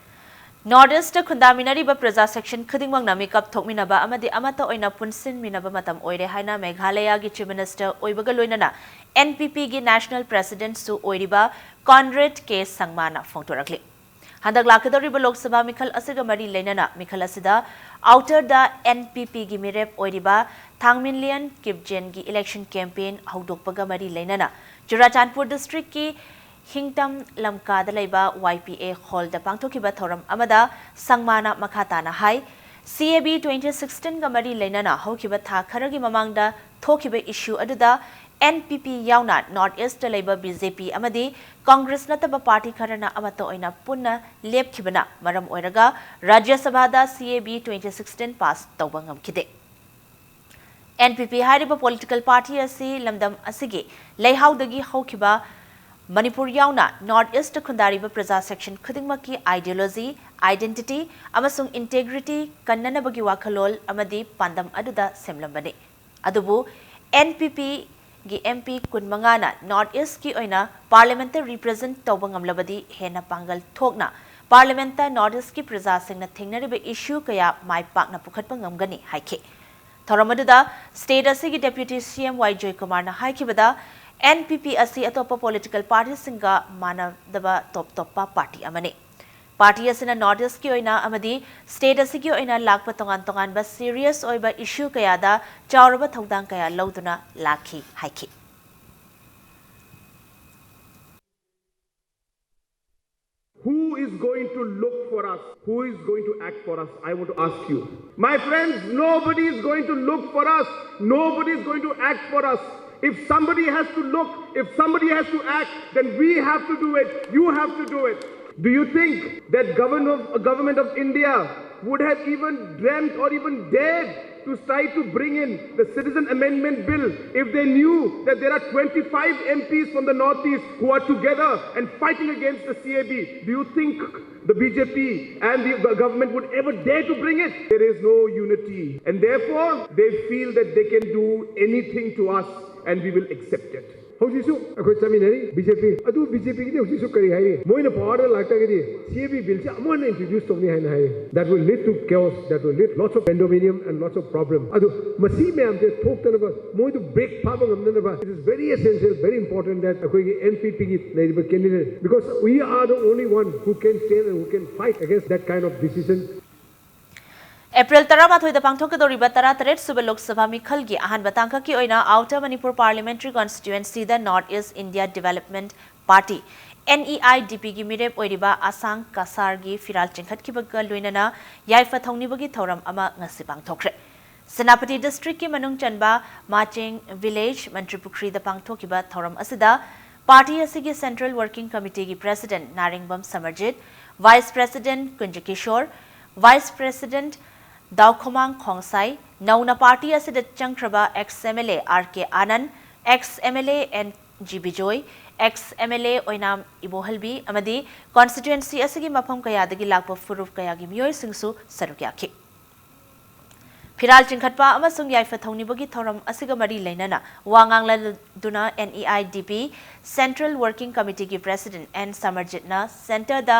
ꯅꯣꯔꯠ ꯏꯁ꯭ꯠꯇ ꯈꯨꯟꯗꯥꯃꯤꯟꯅꯔꯤꯕ ꯄ꯭ꯔꯖꯥ ꯁꯦꯛꯁꯟ ꯈꯨꯗꯤꯡꯃꯛꯅ ꯃꯤꯀꯞ ꯊꯣꯛꯃꯤꯟꯅꯕ ꯑꯃꯗꯤ ꯑꯃꯠꯇ ꯑꯣꯏꯅ ꯄꯨꯟꯁꯤꯟꯃꯤꯟꯅꯕ ꯃꯇꯝ ꯑꯣꯏꯔꯦ ꯍꯥꯏꯅ ꯃꯦꯘꯥꯂꯌꯥꯒꯤ ꯆꯤꯐ ꯃꯤꯅꯤꯁꯇꯔ ꯑꯣꯏꯕꯒ ꯂꯣꯏꯅꯅ ꯑꯦꯟ ꯄꯤ ꯄꯤꯒꯤ ꯅꯦꯁꯅꯦꯜ ꯄ꯭ꯔꯦꯁꯤꯗꯦꯟꯠꯁꯨ ꯑꯣꯏꯔꯤꯕ ꯀꯣꯟꯔꯦꯗ ꯀꯦ ꯁꯪꯃꯥꯅ ꯐꯣꯡꯗꯣꯔꯛꯂꯤ꯫ ꯍꯟꯗꯛ ꯂꯥꯛꯀꯗꯧꯔꯤꯕ ꯂꯣꯛ ꯁꯚꯥ ꯃꯤꯈꯜ ꯑꯁꯤꯒ ꯃꯔꯤ ꯂꯩꯅꯅ ꯃꯤꯈꯜ ꯑꯁꯤꯗ Outer-ꯗ N P P-ꯒꯤ ꯃꯤꯔꯦꯞ ꯑꯣꯏꯔꯤꯕ ꯊꯥꯡꯃꯤꯟꯂꯤꯌꯟ ꯀꯤꯞꯖꯦꯟꯒꯤ election campaign ꯍꯧꯗꯣꯛꯄꯒ ꯃꯔꯤ ꯂꯩꯅꯅ ꯆꯨꯔꯥꯆꯥꯟꯄꯨꯔ district-ꯀꯤ ꯍꯤꯡꯇꯝ ꯂꯝꯀꯥꯗ ꯂꯩꯕ Y P A hall-ꯗ ꯄꯥꯡꯊꯣꯛꯈꯤꯕ ꯊꯧꯔꯝ ꯑꯃꯗ ꯁꯪꯃꯥꯅ ꯃꯈꯥ ꯇꯥꯅ ꯍꯥꯏ, C A B twenty sixteen-ꯒ ꯃꯔꯤ ꯂꯩꯅꯅ ꯍꯧꯈꯤꯕ ꯊꯥ ꯈꯔꯒꯤ ꯃꯃꯥꯡꯗ ꯊꯣꯛꯈꯤꯕ issue ꯑꯗꯨꯗ N P P ꯌꯥꯎꯅ North East-ꯇ ꯂꯩꯕ B J P ꯑꯃꯗꯤ Congress ꯅꯠꯇꯕ party ꯈꯔꯅ ꯑꯃꯠꯇ ꯑꯣꯏꯅ ꯄꯨꯟꯅ ꯂꯦꯞꯈꯤꯕꯅ ꯃꯔꯝ ꯑꯣꯏꯔꯒ ꯔꯥꯖ꯭ꯌ ꯁꯚꯥꯗ C A B twenty sixteen pass ꯇꯧꯕ ꯉꯝꯈꯤꯗꯦ꯫ N P P ꯍꯥꯏꯔꯤꯕ political party ꯑꯁꯤ ꯂꯝꯗꯝ ꯑꯁꯤꯒꯤ ꯂꯩꯍꯥꯎꯗꯒꯤ ꯍꯧꯈꯤꯕ ꯃꯅꯤꯄꯨꯔ ꯌꯥꯎꯅ North East ꯈꯨꯟꯗꯥꯔꯤꯕ ꯄ꯭ꯔꯖꯥ section ꯈꯨꯗꯤꯡꯃꯛꯀꯤ ideology, identity ꯑꯃꯁꯨꯡ integrity ꯀꯟꯅꯅꯕꯒꯤ ꯋꯥꯈꯜꯂꯣꯟ ꯑꯃꯗꯤ ꯄꯥꯟꯗꯝ ꯑꯗꯨꯗ ꯁꯦꯝꯂꯝꯕꯅꯤ꯫ ꯑꯗꯨꯕꯨ N P P-ꯒꯤ M P ꯀꯨꯟꯃꯉꯥꯅ North East-ꯀꯤ ꯑꯣꯏꯅ parliament-ꯇ represent ꯇꯧꯕ ꯉꯝꯂꯕꯗꯤ ꯍꯦꯟꯅ ꯄꯥꯡꯒꯜ ꯊꯣꯛꯅ parliament-ꯇ North East-ꯀꯤ ꯄ꯭ꯔꯖꯥꯁꯤꯡꯅ ꯊꯦꯡꯅꯔꯤꯕ issue ꯀꯌꯥ ꯃꯥꯏ ꯄꯥꯛꯅ ꯄꯨꯈꯠꯄ ꯉꯝꯒꯅꯤ ꯍꯥꯏꯈꯤ꯫ ꯊꯧꯔꯝ ꯑꯗꯨꯗ state ꯑꯁꯤꯒꯤ Deputy C M Y ꯖꯣꯏꯀꯨꯃꯥꯔꯅ ꯍꯥꯏꯈꯤꯕꯗ, N P P ꯑꯁꯤ ꯑꯇꯣꯞꯄ political party-ꯁꯤꯡꯒ ꯃꯥꯟꯅꯗꯕ ꯇꯣꯞ ꯇꯣꯞꯄ party ꯑꯃꯅꯤ꯫ Party ꯑꯁꯤꯅ North East-ꯀꯤ ꯑꯣꯏꯅ ꯑꯃꯗꯤ state ꯑꯁꯤꯒꯤ ꯑꯣꯏꯅ ꯂꯥꯛꯄ ꯇꯣꯉꯥꯟ ꯇꯣꯉꯥꯟꯕ serious ꯑꯣꯏꯕ issue ꯀꯌꯥꯗ ꯆꯥꯎꯔꯕ ꯊꯧꯗꯥꯡ ꯀꯌꯥ ꯂꯧꯗꯨꯅ ꯂꯥꯛꯈꯤ ꯍꯥꯏꯈꯤ꯫ Who is going to look for us? Who is going to act for us? I want to ask you. My friends, nobody is going to look for us. Nobody is going to act for us. If somebody has to look, if somebody has to act, then we have to do it. You have to do it. Do you think that government of, government of India would have even dreamt or even dared to try to bring in the Citizen Amendment Bill if they knew that there are twenty-five M Ps from the Northeast who are together and fighting against the C A B? Do you think the B J P and the government would ever dare to bring it? There is no unity, and therefore they feel that they can do anything to us. And we will accept it. ꯍꯧꯖꯤꯛꯁꯨ ꯑꯩꯈꯣꯏ ꯆꯠꯃꯤꯟꯅꯔꯤ B J ꯄꯤ꯫ ꯑꯗꯨ B J ꯄꯤꯒꯤꯗꯤ ꯍꯧꯖꯤꯛꯁꯨ ꯀꯔꯤ ꯍꯥꯏꯔꯤ? ꯃꯣꯏꯅ ꯄꯋꯥꯔꯗ ꯂꯥꯛꯇ꯭ꯔꯒꯗꯤ ꯁꯤ A B ꯕꯤꯜꯁꯦ ꯑꯃꯨꯛ ꯍꯟꯅ ꯏꯟꯇ꯭ꯔꯣꯗ꯭ꯌꯨꯁ ꯇꯧꯅꯤ ꯍꯥꯏꯅ ꯍꯥꯏꯔꯤ꯫ That will lead to chaos, that will lead lots of pandemonium and lots of problem. ꯑꯗꯨ ꯃꯁꯤ ꯃꯌꯥꯝꯁꯦ ꯊꯣꯛꯇꯅꯕ, ꯃꯣꯏꯗꯨ ꯕ꯭ꯔꯦꯛ ꯐꯥꯕ ꯉꯝꯅꯅꯕ, it is very essential, very important that ꯑꯩꯈꯣꯏꯒꯤ N P P ꯒꯤ ꯂꯩꯔꯤꯕ candidate, because we are the only one who can stand and who can fight against that kind of decision. April ꯇꯔꯥꯃꯥꯊꯣꯏꯗ ꯄꯥꯡꯊꯣꯛꯀꯗꯧꯔꯤꯕ ꯇꯔꯥꯇꯔꯦꯠ ꯁꯨꯕ ꯂꯣꯛ ꯁꯚꯥ ꯃꯤꯈꯜꯒꯤ ꯑꯍꯥꯟꯕ ꯇꯥꯡꯀꯛꯀꯤ ꯑꯣꯏꯅ ꯑꯥꯎꯇꯔ ꯃꯅꯤꯄꯨꯔ ꯄꯥꯔꯂꯤꯌꯥꯃꯦꯟꯇꯔꯤ ꯀꯣꯟꯁꯇꯤꯇ꯭ꯌꯨꯑꯦꯟꯁꯤꯗ north east India development party, N E I D P, ꯒꯤ ꯃꯤꯔꯦꯞ ꯑꯣꯏꯔꯤꯕ ꯑꯁꯥꯡ ꯀꯁꯥꯔꯒꯤ ꯐꯤꯔꯥꯜ ꯆꯤꯡꯈꯠꯈꯤꯕꯒ ꯂꯣꯏꯅꯅ ꯌꯥꯏꯐ ꯊꯧꯅꯤꯕꯒꯤ ꯊꯧꯔꯝ ꯑꯃ ꯉꯁꯤ ꯄꯥꯡꯊꯣꯛꯈ꯭ꯔꯦ꯫ ꯁꯦꯅꯥꯄꯇꯤ ꯗꯤꯁꯇ꯭ꯔꯤꯛꯀꯤ ꯃꯅꯨꯡ ꯆꯟꯕ ꯃꯥꯆꯦꯡ ꯚꯤꯂꯦꯖ ꯃꯟꯇ꯭ꯔꯤꯄꯨꯈ꯭ꯔꯤꯗ ꯄꯥꯡꯊꯣꯛꯈꯤꯕ ꯊꯧꯔꯝ ꯑꯁꯤꯗ ꯄꯥꯔꯇꯤ ꯑꯁꯤꯒꯤ ꯁꯦꯟꯇ꯭ꯔꯦꯜ ꯋꯥꯔꯀꯤꯡ ꯀꯃꯤꯇꯤꯒꯤ president Naringbam Samarjit, vice president Kunjakishor, vice president Daukhomang Khongsai, ꯅꯧꯅ ꯄꯥꯔꯇꯤ ꯑꯁꯤꯗ ꯆꯪꯈ꯭ꯔꯕ ex M L A R K Anand, ex M L A N G Bijoy, ex M L A ꯑꯣꯏꯅꯥꯝ ꯏꯕꯣꯍꯜꯕꯤ ꯑꯃꯗꯤ ꯀꯣꯟꯁꯇꯤꯇ꯭ꯌꯨꯑꯦꯟꯁꯤ ꯑꯁꯤꯒꯤ ꯃꯐꯝ ꯀꯌꯥꯗꯒꯤ ꯂꯥꯛꯄ ꯐꯨꯔꯨꯞ ꯀꯌꯥꯒꯤ ꯃꯤꯑꯣꯏꯁꯤꯡꯁꯨ ꯁꯔꯨꯛ ꯌꯥꯈꯤ꯫ ꯐꯤꯔꯥꯜ ꯆꯤꯡꯈꯠꯄ ꯑꯃꯁꯨꯡ ꯌꯥꯏꯐ ꯊꯧꯅꯤꯕꯒꯤ ꯊꯧꯔꯝ ꯑꯁꯤꯒ ꯃꯔꯤ ꯂꯩꯅꯅ ꯋꯥ ꯉꯥꯡꯂꯗꯨꯅ N E I D P Central Working Committeeꯒꯤ President N ꯁꯃꯔꯖꯤꯠꯅ centreꯗ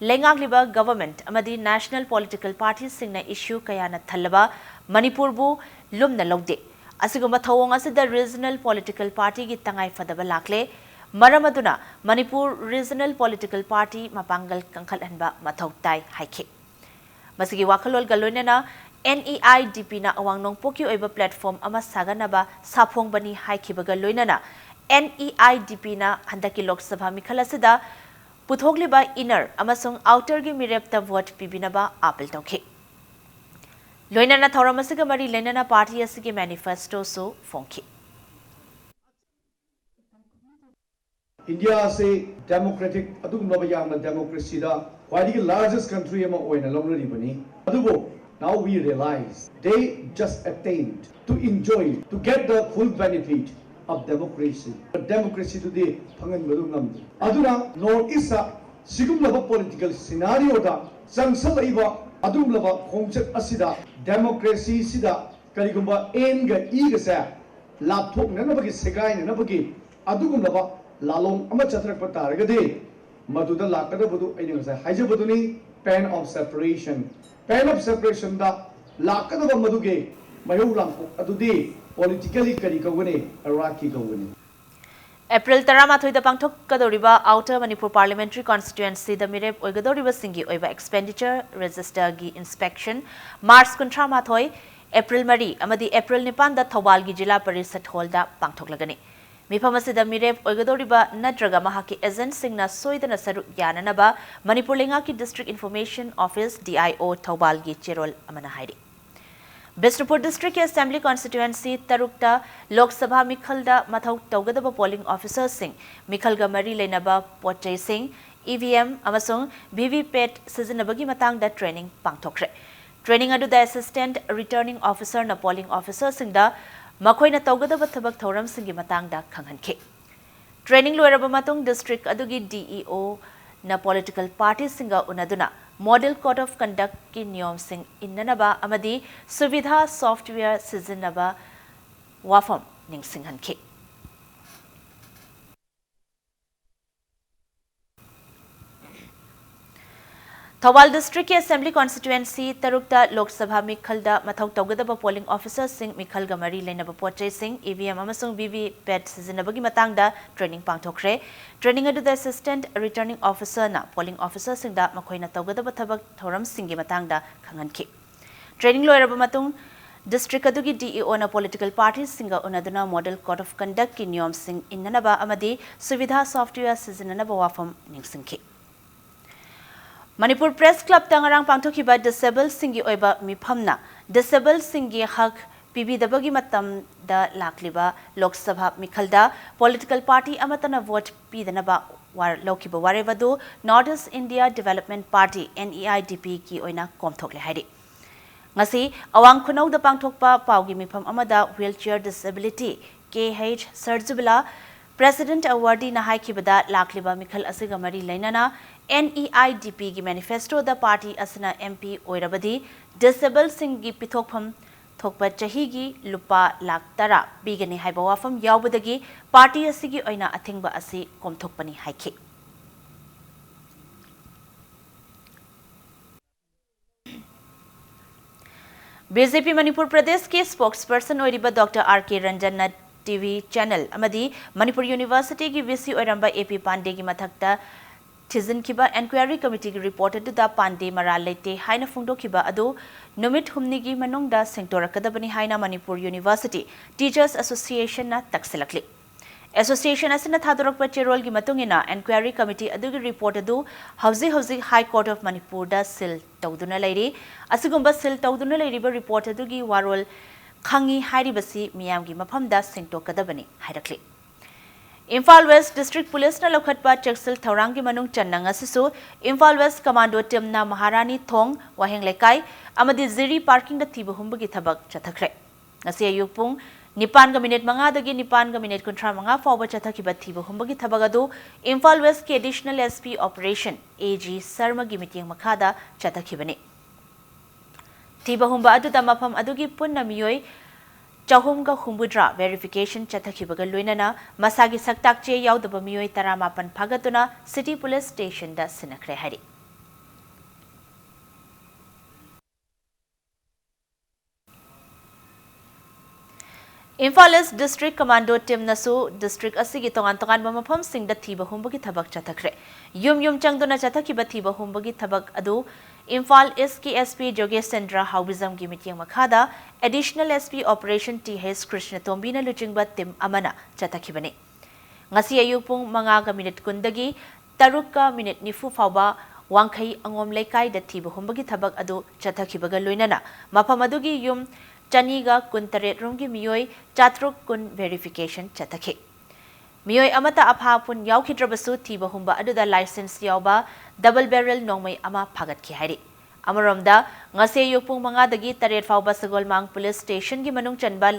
ꯂꯩꯉꯥꯛꯂꯤꯕ government ꯑꯃꯗꯤ national political partyꯁꯤꯡꯅ issue ꯀꯌꯥꯅ ꯊꯜꯂꯕ ꯃꯅꯤꯄꯨꯔꯕꯨ ꯂꯨꯝꯅ ꯂꯧꯗꯦ꯫ ꯑꯁꯤꯒꯨꯝꯕ ꯊꯧꯑꯣꯡ ꯑꯁꯤꯗ regional political partyꯒꯤ ꯇꯉꯥꯏ ꯐꯗꯕ ꯂꯥꯛꯂꯦ꯫ ꯃꯔꯝ ꯑꯗꯨꯅ ꯃꯅꯤꯄꯨꯔ regional political party ꯃꯄꯥꯡꯒꯜ ꯀꯟꯈꯠꯍꯟꯕ ꯃꯊꯧ ꯇꯥꯏ ꯍꯥꯏꯈꯤ꯫ ꯃꯁꯤꯒꯤ ꯋꯥꯈꯜꯂꯣꯟꯒ ꯂꯣꯏꯅꯅ N E I D Pꯅ ꯑꯋꯥꯡ ꯅꯣꯡꯄꯣꯛꯀꯤ ꯑꯣꯏꯕ platform ꯑꯃ ꯁꯥꯒꯠꯅꯕ ꯁꯥꯐꯣꯡꯕꯅꯤ ꯍꯥꯏꯈꯤꯕꯒ ꯂꯣꯏꯅꯅ N E I D Pꯅ ꯍꯟꯗꯛꯀꯤ ꯂꯣꯛ ꯁꯚꯥ ꯃꯤꯈꯜ ꯑꯁꯤꯗ ꯄꯨꯊꯣꯛꯂꯤꯕ inner ꯑꯃꯁꯨꯡ outerꯒꯤ ꯃꯤꯔꯦꯞꯇ vote ꯄꯤꯕꯤꯅꯕ appeal ꯇꯧꯈꯤ꯫ ꯂꯣꯏꯅꯅ ꯊꯧꯔꯝ ꯑꯁꯤꯒ ꯃꯔꯤ ꯂꯩꯅꯅ party ꯑꯁꯤꯒꯤ manifestoꯁꯨ ꯐꯣꯡꯈꯤ꯫ ꯏꯟꯗꯤꯌꯥ ꯑꯁꯤ democratic ꯑꯗꯨꯒꯨꯝꯂꯕ ꯌꯥꯝꯅ democracyꯗ ꯈ꯭ꯋꯥꯏꯗꯒꯤ largest country ꯑꯃ ꯑꯣꯏꯅ ꯂꯧꯅꯔꯤꯕꯅꯤ꯫ ꯑꯗꯨꯕꯨ now we realize they just attempt to enjoy, to get the full benefit of democracy, but democracyꯗꯨꯗꯤ ꯐꯪꯍꯟꯕꯗꯨ ꯉꯝꯗꯦ꯫ ꯑꯗꯨꯅ North Eastꯇ ꯁꯤꯒꯨꯝꯂꯕ political scenarioꯗ ꯆꯪꯁꯜꯂꯛꯏꯕ ꯑꯗꯨꯒꯨꯝꯂꯕ ꯈꯣꯡꯆꯠ ꯑꯁꯤꯗ democracyꯁꯤꯗ ꯀꯔꯤꯒꯨꯝꯕ Nꯒ Eꯒꯁꯦ ꯂꯥꯞꯊꯣꯛꯅꯅꯕꯒꯤ, ꯁꯦꯒꯥꯏꯅꯅꯕꯒꯤ ꯑꯗꯨꯒꯨꯝꯂꯕ ꯂꯥꯂꯣꯡ ꯑꯃ ꯆꯠꯊꯔꯛꯄ ꯇꯥꯔꯒꯗꯤ, ꯃꯗꯨꯗ ꯂꯥꯛꯀꯗꯕꯗꯨ ꯑꯩꯅ ꯉꯁꯥꯏ ꯍꯥꯏꯖꯕꯗꯨꯅꯤ, pain of separation. Pain of separationꯗ ꯂꯥꯛꯀꯗꯕ ꯃꯗꯨꯒꯤ ꯃꯩꯍꯧ ꯂꯥꯡꯄꯣꯛ ꯑꯗꯨꯗꯤ politically ꯀꯔꯤ ꯀꯧꯒꯅꯤ? Hierarchy ꯀꯧꯒꯅꯤ꯫ ꯑꯦꯄ꯭ꯔꯤꯜ ꯇꯔꯥꯃꯥꯊꯣꯏꯗ ꯄꯥꯡꯊꯣꯛꯀꯗꯧꯔꯤꯕ Outer Manipur Parliamentary Constituencyꯗ ꯃꯤꯔꯦꯞ ꯑꯣꯏꯒꯗꯧꯔꯤꯕꯁꯤꯡꯒꯤ ꯑꯣꯏꯕ expenditure registerꯒꯤ inspection ꯃꯥꯔꯆ ꯀꯨꯟꯊ꯭ꯔꯥ ꯃꯥꯊꯣꯏ, ꯑꯦꯄ꯭ꯔꯤꯜ ꯃꯔꯤ ꯑꯃꯗꯤ ꯑꯦꯄ꯭ꯔꯤꯜ ꯅꯤꯄꯥꯟꯗ ꯊꯧꯕꯥꯜꯒꯤ ꯖꯤꯂꯥ ꯄꯔꯤꯁꯗ ꯍꯣꯜꯗ ꯄꯥꯡꯊꯣꯛꯂꯒꯅꯤ꯫ ꯃꯤꯐꯝ ꯑꯁꯤꯗ ꯃꯤꯔꯦꯞ ꯑꯣꯏꯒꯗꯧꯔꯤꯕ ꯅꯠꯇ꯭ꯔꯒ ꯃꯍꯥꯛꯀꯤ agentꯁꯤꯡꯅ ꯁꯣꯏꯗꯅ ꯁꯔꯨꯛ ꯌꯥꯅꯅꯕ ꯃꯅꯤꯄꯨꯔ ꯂꯩꯉꯥꯛꯀꯤ District Information Office, DIO, ꯊꯧꯕꯥꯜꯒꯤ ꯆꯦꯔꯣꯜ ꯑꯃꯅ ꯍꯥꯏꯔꯤ꯫ ꯕꯤꯁꯅꯨꯄꯨꯔ Districtꯀꯤ Assembly Constituency ꯇꯔꯨꯛꯇ ꯂꯣꯛ ꯁꯚꯥ ꯃꯤꯈꯜꯗ ꯃꯊꯧ ꯇꯧꯒꯗꯕ polling officerꯁꯤꯡ, ꯃꯤꯈꯜꯒ ꯃꯔꯤ ꯂꯩꯅꯕ ꯄꯣꯠ ꯆꯩꯁꯤꯡ, EVM ꯑꯃꯁꯨꯡ VVPAT ꯁꯤꯖꯤꯟꯅꯕꯒꯤ ꯃꯇꯥꯡꯗ training ꯄꯥꯡꯊꯣꯛꯈ꯭ꯔꯦ꯫ Training ꯑꯗꯨꯗ Assistant Returning Officerꯅ polling officerꯁꯤꯡꯗ ꯃꯈꯣꯏꯅ ꯇꯧꯒꯗꯕ ꯊꯕꯛ ꯊꯧꯔꯝꯁꯤꯡꯒꯤ ꯃꯇꯥꯡꯗ ꯈꯪꯍꯟꯈꯤ꯫ Training ꯂꯣꯏꯔꯕ ꯃꯇꯨꯡ district ꯑꯗꯨꯒꯤ DEOꯅ political partyꯁꯤꯡꯒ ꯎꯅꯗꯨꯅ Model Code of Conductꯀꯤ ꯅꯤꯌꯣꯝꯁꯤꯡ ꯏꯟꯅꯅꯕ ꯑꯃꯗꯤ Suvidha software ꯁꯤꯖꯤꯟꯅꯕ ꯋꯥꯐꯝ ꯅꯤꯡꯁꯤꯡꯍꯟꯈꯤ꯫ ꯊꯧꯕꯥꯜ Districtꯀꯤ Assembly Constituency ꯇꯔꯨꯛꯇ ꯂꯣꯛ ꯁꯚꯥ ꯃꯤꯈꯜꯗ ꯃꯊꯧ ꯇꯧꯒꯗꯕ polling officerꯁꯤꯡ, ꯃꯤꯈꯜꯒ ꯃꯔꯤ ꯂꯩꯅꯕ ꯄꯣꯠ ꯆꯩꯁꯤꯡ, EVM ꯑꯃꯁꯨꯡ VVPAT ꯁꯤꯖꯤꯟꯅꯕꯒꯤ ꯃꯇꯥꯡꯗ training ꯄꯥꯡꯊꯣꯛꯈ꯭ꯔꯦ꯫ Training ꯑꯗꯨꯗ Assistant Returning Officerꯅ polling officerꯁꯤꯡꯗ ꯃꯈꯣꯏꯅ ꯇꯧꯒꯗꯕ ꯊꯕꯛ ꯊꯧꯔꯝꯁꯤꯡꯒꯤ ꯃꯇꯥꯡꯗ ꯈꯪꯍꯟꯈꯤ꯫ Training ꯂꯣꯏꯔꯕ ꯃꯇꯨꯡ district ꯑꯗꯨꯒꯤ DEOꯅ political partyꯁꯤꯡꯒ ꯎꯅꯗꯨꯅ Model Code of Conductꯀꯤ ꯅꯤꯌꯣꯝꯁꯤꯡ ꯏꯟꯅꯅꯕ ꯑꯃꯗꯤ Suvidha software ꯁꯤꯖꯤꯟꯅꯅꯕ ꯋꯥꯐꯝ ꯅꯤꯡꯁꯤꯡꯈꯤ꯫ ꯃꯅꯤꯄꯨꯔ Press Clubꯇ ꯉꯔꯥꯡ ꯄꯥꯡꯊꯣꯛꯈꯤꯕ disabledꯁꯤꯡꯒꯤ ꯑꯣꯏꯕ ꯃꯤꯐꯝꯅ disabledꯁꯤꯡꯒꯤ ꯍꯛ ꯄꯤꯕꯤꯗꯕꯒꯤ ꯃꯇꯝꯗ ꯂꯥꯛꯂꯤꯕ ꯂꯣꯛ ꯁꯚꯥ ꯃꯤꯈꯜꯗ political party ꯑꯃꯠꯇꯅ vote ꯄꯤꯗꯅꯕ ꯋꯥ-, ꯂꯧꯈꯤꯕ ꯋꯥꯔꯦꯞ ꯑꯗꯨ North East India Development Party, NEIDPꯒꯤ ꯑꯣꯏꯅ ꯀꯣꯝꯊꯣꯛꯂꯦ ꯍꯥꯏꯔꯤ꯫ ꯉꯁꯤ ꯑꯋꯥꯡ ꯈꯨꯅꯧꯗ ꯄꯥꯡꯊꯣꯛꯄ ꯄꯥꯎꯒꯤ ꯃꯤꯐꯝ ꯑꯃꯗ wheelchair disability, KH ꯁꯔꯖꯨꯕꯂꯥ, President Awardee ꯅ ꯍꯥꯏꯈꯤꯕꯗ, ꯂꯥꯛꯂꯤꯕ ꯃꯤꯈꯜ ꯑꯁꯤꯒ ꯃꯔꯤ ꯂꯩꯅꯅ NEIDPꯒꯤ manifestoꯗ party ꯑꯁꯤꯅ MP ꯑꯣꯏꯔꯕꯗꯤ disabledꯁꯤꯡꯒꯤ ꯄꯤꯊꯣꯛꯐꯝ ꯊꯣꯛꯄ ꯆꯍꯤꯒꯤ ꯂꯨꯄꯥ ꯂꯥꯈ ꯇꯔꯥ ꯄꯤꯒꯅꯤ ꯍꯥꯏꯕ ꯋꯥꯐꯝ ꯌꯥꯎꯕꯗꯒꯤ ꯄꯥꯔꯇꯤ ꯑꯁꯤꯒꯤ ꯑꯣꯏꯅ ꯑꯊꯤꯡꯕ ꯑꯁꯤ ꯀꯣꯝꯊꯣꯛꯄꯅꯤ ꯍꯥꯏꯈꯤ꯫ ꯕꯤ ꯖꯦ ꯄꯤ ꯃꯅꯤꯄꯨꯔ ꯄ꯭ꯔꯗꯦꯁꯀꯤ ꯁ꯭ꯄꯣꯛꯁꯄꯔꯁꯟ ꯑꯣꯏꯔꯤꯕ ꯗꯣꯛꯇꯔ ꯑꯥꯔ ꯀꯦ ꯔꯟꯖꯟꯅ ꯇꯤ ꯚꯤ ꯆꯦꯅꯦꯜ ꯑꯃꯗꯤ ꯃꯅꯤꯄꯨꯔ ꯌꯨꯅꯤꯚꯔꯁꯤꯇꯤꯒꯤ ꯚꯤ ꯁꯤ ꯑꯣꯏꯔꯝꯕ ꯑꯦ ꯄꯤ ꯄꯥꯟꯗꯦꯒꯤ ꯃꯊꯛꯇ ꯊꯤꯖꯤꯟꯈꯤꯕ ꯏꯟꯀ꯭ꯋꯥꯏꯔꯤ ꯀꯃꯤꯇꯤꯒꯤ ꯔꯤꯄꯣꯔꯠ ꯑꯗꯨꯗ ꯄꯥꯟꯗꯦ ꯃꯔꯥꯜ ꯂꯩꯇꯦ ꯍꯥꯏꯅ ꯐꯣꯡꯗꯣꯛꯈꯤꯕ ꯑꯗꯨ ꯅꯨꯃꯤꯠ ꯍꯨꯝꯅꯤꯒꯤ ꯃꯅꯨꯡꯗ ꯁꯦꯡꯗꯣꯔꯛꯀꯗꯕꯅꯤ ꯍꯥꯏꯅ ꯃꯅꯤꯄꯨꯔ ꯌꯨꯅꯤꯚꯔꯁꯤꯇꯤ ꯇꯤꯆꯔꯁ ꯑꯦꯁꯣꯁꯤꯌꯦꯁꯟꯅ ꯇꯛꯁꯤꯜꯂꯛꯂꯤ꯫ ꯑꯦꯁꯣꯁꯤꯌꯦꯁꯟ ꯑꯁꯤꯅ ꯊꯥꯗꯣꯔꯛꯄ ꯆꯦꯔꯣꯜꯒꯤ ꯃꯇꯨꯡ ꯏꯟꯅ, ꯏꯟꯀ꯭ꯋꯥꯏꯔꯤ ꯀꯃꯤꯇꯤ ꯑꯗꯨꯒꯤ ꯔꯤꯄꯣꯔꯠ ꯑꯗꯨ ꯍꯧꯖꯤꯛ ꯍꯧꯖꯤꯛ ꯍꯥꯏ ꯀꯣꯔꯠ ꯑꯣꯐ ꯃꯅꯤꯄꯨꯔꯗ ꯁꯤꯜ ꯇꯧꯗꯨꯅ ꯂꯩꯔꯤ꯫ ꯑꯁꯤꯒꯨꯝꯕ ꯁꯤꯜ ꯇꯧꯗꯨꯅ ꯂꯩꯔꯤꯕ ꯔꯤꯄꯣꯔꯠ ꯑꯗꯨꯒꯤ ꯋꯥꯔꯣꯜ ꯈꯪꯉꯤ ꯍꯥꯏꯔꯤꯕꯁꯤ ꯃꯤꯌꯥꯝꯒꯤ ꯃꯐꯝꯗ ꯁꯦꯡꯗꯣꯛꯀꯗꯕꯅꯤ ꯍꯥꯏꯔꯛꯂꯤ꯫ ꯏꯝꯐꯥꯜ ꯋꯦꯁ ꯗꯤꯁꯇ꯭ꯔꯤꯛ ꯄꯨꯂꯤꯁꯅ ꯂꯧꯈꯠꯄ ꯆꯦꯛꯁꯤꯜ ꯊꯧꯔꯥꯡꯒꯤ ꯃꯅꯨꯡ ꯆꯟꯅ ꯉꯁꯤꯁꯨ ꯏꯝꯐꯥꯜ ꯋꯦꯁ ꯀꯃꯥꯟꯗꯣ ꯇꯤꯝꯅ ꯃꯍꯥꯔꯥꯅꯤ ꯊꯣꯡ, ꯋꯥꯍꯦꯡ ꯂꯩꯀꯥꯏ ꯑꯃꯗꯤ ꯖꯤꯔꯤ ꯄꯥꯔꯀꯤꯡꯗ ꯊꯤꯕ ꯍꯨꯝꯕꯒꯤ ꯊꯕꯛ ꯆꯠꯊꯈ꯭ꯔꯦ꯫ ꯉꯁꯤ ꯑꯌꯨꯛ ꯄꯨꯡ ꯅꯤꯄꯥꯟꯒ ꯃꯤꯅꯤꯠ ꯃꯉꯥꯗꯒꯤ ꯅꯤꯄꯥꯟꯒ ꯃꯤꯅꯤꯠ ꯀꯨꯟꯊ꯭ꯔꯥ ꯃꯉꯥ ꯐꯥꯎꯕ ꯆꯠꯊꯈꯤꯕ ꯊꯤꯕ ꯍꯨꯝꯕꯒꯤ ꯊꯕꯛ ꯑꯗꯨ ꯏꯝꯐꯥꯜ ꯋꯦꯁꯀꯤ additional S P operation, A G ꯁꯔꯃꯒꯤ ꯃꯤꯠꯌꯦꯡ ꯃꯈꯥꯗ ꯆꯠꯊꯈꯤꯕꯅꯤ꯫ ꯊꯤꯕ ꯍꯨꯝꯕ ꯑꯗꯨꯗ ꯃꯐꯝ ꯑꯗꯨꯒꯤ ꯄꯨꯟꯅ ꯃꯤꯑꯣꯏ ꯆꯍꯨꯝꯒ ꯍꯨꯝꯐꯨꯇꯔꯥ ꯚꯦꯔꯤꯐꯤꯀꯦꯁꯟ ꯆꯠꯊꯈꯤꯕꯒ ꯂꯣꯏꯅꯅ ꯃꯁꯥꯒꯤ ꯁꯛꯇꯥꯛ ꯆꯦ ꯌꯥꯎꯗꯕ ꯃꯤꯑꯣꯏ ꯇꯔꯥꯃꯥꯄꯟ ꯐꯥꯒꯠꯇꯨꯅ ꯁꯤꯇꯤ ꯄꯨꯂꯤꯁ ꯁ꯭ꯇꯦꯁꯟꯗ ꯁꯤꯟꯅꯈ꯭ꯔꯦ ꯍꯥꯏꯔꯤ꯫ ꯏꯝꯐꯥꯜ ꯏꯁ ꯗꯤꯁꯇ꯭ꯔꯤꯛ ꯀꯃꯥꯟꯗꯣ ꯇꯤꯝꯅꯁꯨ ꯗꯤꯁꯇ꯭ꯔꯤꯛ ꯑꯁꯤꯒꯤ ꯇꯣꯉꯥꯟ ꯇꯣꯉꯥꯟꯕ ꯃꯐꯝꯁꯤꯡꯗ ꯊꯤꯕ ꯍꯨꯝꯕꯒꯤ ꯊꯕꯛ ꯆꯠꯊꯈ꯭ꯔꯦ꯫ ꯌꯨꯝ ꯌꯨꯝ ꯆꯪꯗꯨꯅ ꯆꯠꯊꯈꯤꯕ ꯊꯤꯕ ꯍꯨꯝꯕꯒꯤ ꯊꯕꯛ ꯑꯗꯨ ꯏꯝꯐꯥꯜ ꯏꯁꯀꯤ ꯑꯦꯁ ꯄꯤ ꯖꯣꯒꯦꯁ ꯆꯟꯗ꯭ꯔ ꯍꯥꯎꯕꯤꯖꯝꯒꯤ ꯃꯤꯠꯌꯦꯡ ꯃꯈꯥꯗ additional S P operation T H ꯀ꯭ꯔꯤꯁꯅꯇꯣꯝꯕꯤꯅ ꯂꯨꯆꯤꯡꯕ ꯇꯤꯝ ꯑꯃꯅ ꯆꯠꯊꯈꯤꯕꯅꯤ꯫ ꯉꯁꯤ ꯑꯌꯨꯛ ꯄꯨꯡ ꯃꯉꯥꯒ ꯃꯤꯅꯤꯠ ꯀꯨꯟꯗꯒꯤ ꯇꯔꯨꯛꯀ ꯃꯤꯅꯤꯠ ꯅꯤꯐꯨ ꯐꯥꯎꯕ ꯋꯥꯡꯈꯩ ꯑꯉꯣꯝ ꯂꯩꯀꯥꯏꯗ ꯊꯤꯕ ꯍꯨꯝꯕꯒꯤ ꯊꯕꯛ ꯑꯗꯨ ꯆꯠꯊꯈꯤꯕꯒ ꯂꯣꯏꯅꯅ ꯃꯐꯝ ꯑꯗꯨꯒꯤ ꯌꯨꯝ ꯆꯅꯤꯒ ꯀꯨꯟꯇꯔꯦꯠ ꯔꯣꯝꯒꯤ ꯃꯤꯑꯣꯏ ꯆꯥꯇ꯭ꯔꯨꯛ ꯀꯨꯟ ꯚꯦꯔꯤꯐꯤꯀꯦꯁꯟ ꯆꯠꯊꯈꯤ꯫ ꯃꯤꯑꯣꯏ ꯑꯃꯠꯇ ꯑꯐꯥ ꯑꯄꯨꯟ ꯌꯥꯎꯈꯤꯗ꯭ꯔꯕꯁꯨ, ꯊꯤꯕ ꯍꯨꯝꯕ ꯑꯗꯨꯗ ꯂꯥꯏꯁꯦꯟꯁ ꯌꯥꯎꯕ ꯗꯕꯜ ꯕꯦꯔꯦꯜ ꯅꯣꯡꯃꯩ ꯑꯃ ꯐꯥꯒꯠꯈꯤ ꯍꯥꯏꯔꯤ꯫ ꯑꯃꯔꯣꯝꯗ, ꯉꯁꯤ ꯑꯌꯨꯛ ꯄꯨꯡ ꯃꯉꯥꯗꯒꯤ ꯇꯔꯦꯠ ꯐꯥꯎꯕ ꯁꯒꯣꯜꯃꯥꯡ ꯄꯨꯂꯤꯁ ꯁ꯭ꯇꯦꯁꯟꯒꯤ ꯃꯅꯨꯡ ꯆꯟꯕ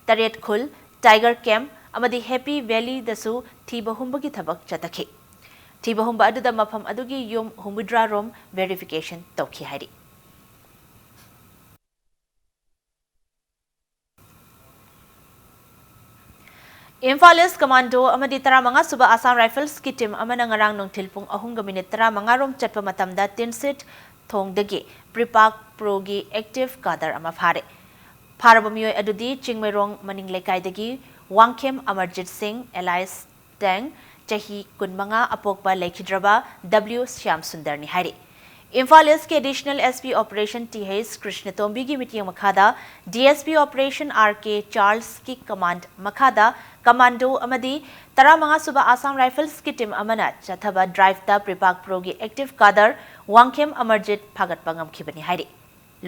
ꯇꯔꯦꯠ ꯈꯨꯜ, ꯇꯥꯏꯒꯔ ꯀꯦꯝꯞ ꯑꯃꯗꯤ ꯍꯦꯄꯤ ꯚꯦꯂꯤꯗꯁꯨ ꯊꯤꯕ ꯍꯨꯝꯕꯒꯤ ꯊꯕꯛ ꯆꯠꯊꯈꯤ꯫ ꯊꯤꯕ ꯍꯨꯝꯕ ꯑꯗꯨꯗ ꯃꯐꯝ ꯑꯗꯨꯒꯤ ꯌꯨꯝ ꯍꯨꯝꯐꯨꯇꯔꯥ ꯔꯣꯝ ꯚꯦꯔꯤꯐꯤꯀꯦꯁꯟ ꯇꯧꯈꯤ ꯍꯥꯏꯔꯤ꯫ ꯏꯝꯐꯥꯜ ꯏꯁ ꯀꯃꯥꯟꯗꯣ ꯑꯃꯗꯤ ꯇꯔꯥꯃꯉꯥ ꯁꯨꯕ ꯑꯁꯥꯝ ꯔꯥꯏꯐꯜꯁꯀꯤ ꯇꯤꯝ ꯑꯃꯅ ꯉꯔꯥꯡ ꯅꯨꯡꯊꯤꯜ ꯄꯨꯡ ꯑꯍꯨꯝꯒ ꯃꯤꯅꯤꯠ ꯇꯔꯥꯃꯉꯥ ꯔꯣꯝ ꯆꯠꯄ ꯃꯇꯝꯗ ꯇꯤꯟꯁꯤꯠ ꯊꯣꯡꯗꯒꯤ ꯄ꯭ꯔꯤꯄꯥꯛ ꯄ꯭ꯔꯣꯒꯤ ꯑꯦꯛꯇꯤꯚ ꯀꯥꯗꯔ ꯑꯃ ꯐꯥꯔꯦ꯫ ꯐꯥꯔꯕ ꯃꯤꯑꯣꯏ ꯑꯗꯨꯗꯤ ꯆꯤꯡꯃꯩꯔꯣꯡ ꯃꯅꯤꯡ ꯂꯩꯀꯥꯏꯗꯒꯤ ꯋꯥꯡꯈꯦꯝ ꯑꯃꯔꯖꯤꯠ ꯁꯤꯡ, ꯑꯦꯂꯥꯏꯁ ꯇꯦꯡ, ꯆꯍꯤ ꯀꯨꯟꯃꯉꯥ, ꯑꯄꯣꯛꯄ ꯂꯩꯈꯤꯗ꯭ꯔꯕ ꯗꯕ꯭ꯂꯤꯎ ꯁ꯭ꯌꯥꯝ ꯁꯨꯟꯗꯔꯅꯤ ꯍꯥꯏꯔꯤ꯫ ꯏꯝꯐꯥꯜ ꯏꯁꯀꯤ additional S P operation T S ꯀ꯭ꯔꯤꯁꯅꯇꯣꯝꯕꯤꯒꯤ ꯃꯤꯠꯌꯦꯡ ꯃꯈꯥꯗ D S P operation R K ꯆꯥꯔꯜꯁꯀꯤ ꯀꯃꯥꯟꯗ ꯃꯈꯥꯗ ꯀꯃꯥꯟꯗꯣ ꯑꯃꯗꯤ ꯇꯔꯥꯃꯉꯥ ꯁꯨꯕ ꯑꯁꯥꯝ ꯔꯥꯏꯐꯜꯁꯀꯤ ꯇꯤꯝ ꯑꯃꯅ ꯆꯠꯊꯕ ꯗ꯭ꯔꯥꯏꯚꯇ ꯄ꯭ꯔꯤꯄꯥꯛ ꯄ꯭ꯔꯣꯒꯤ ꯑꯦꯛꯇꯤꯚ ꯀꯥꯗꯔ ꯋꯥꯡꯈꯦꯝ ꯑꯃꯔꯖꯤꯠ ꯐꯥꯒꯠꯄ ꯉꯝꯈꯤꯕꯅꯤ ꯍꯥꯏꯔꯤ꯫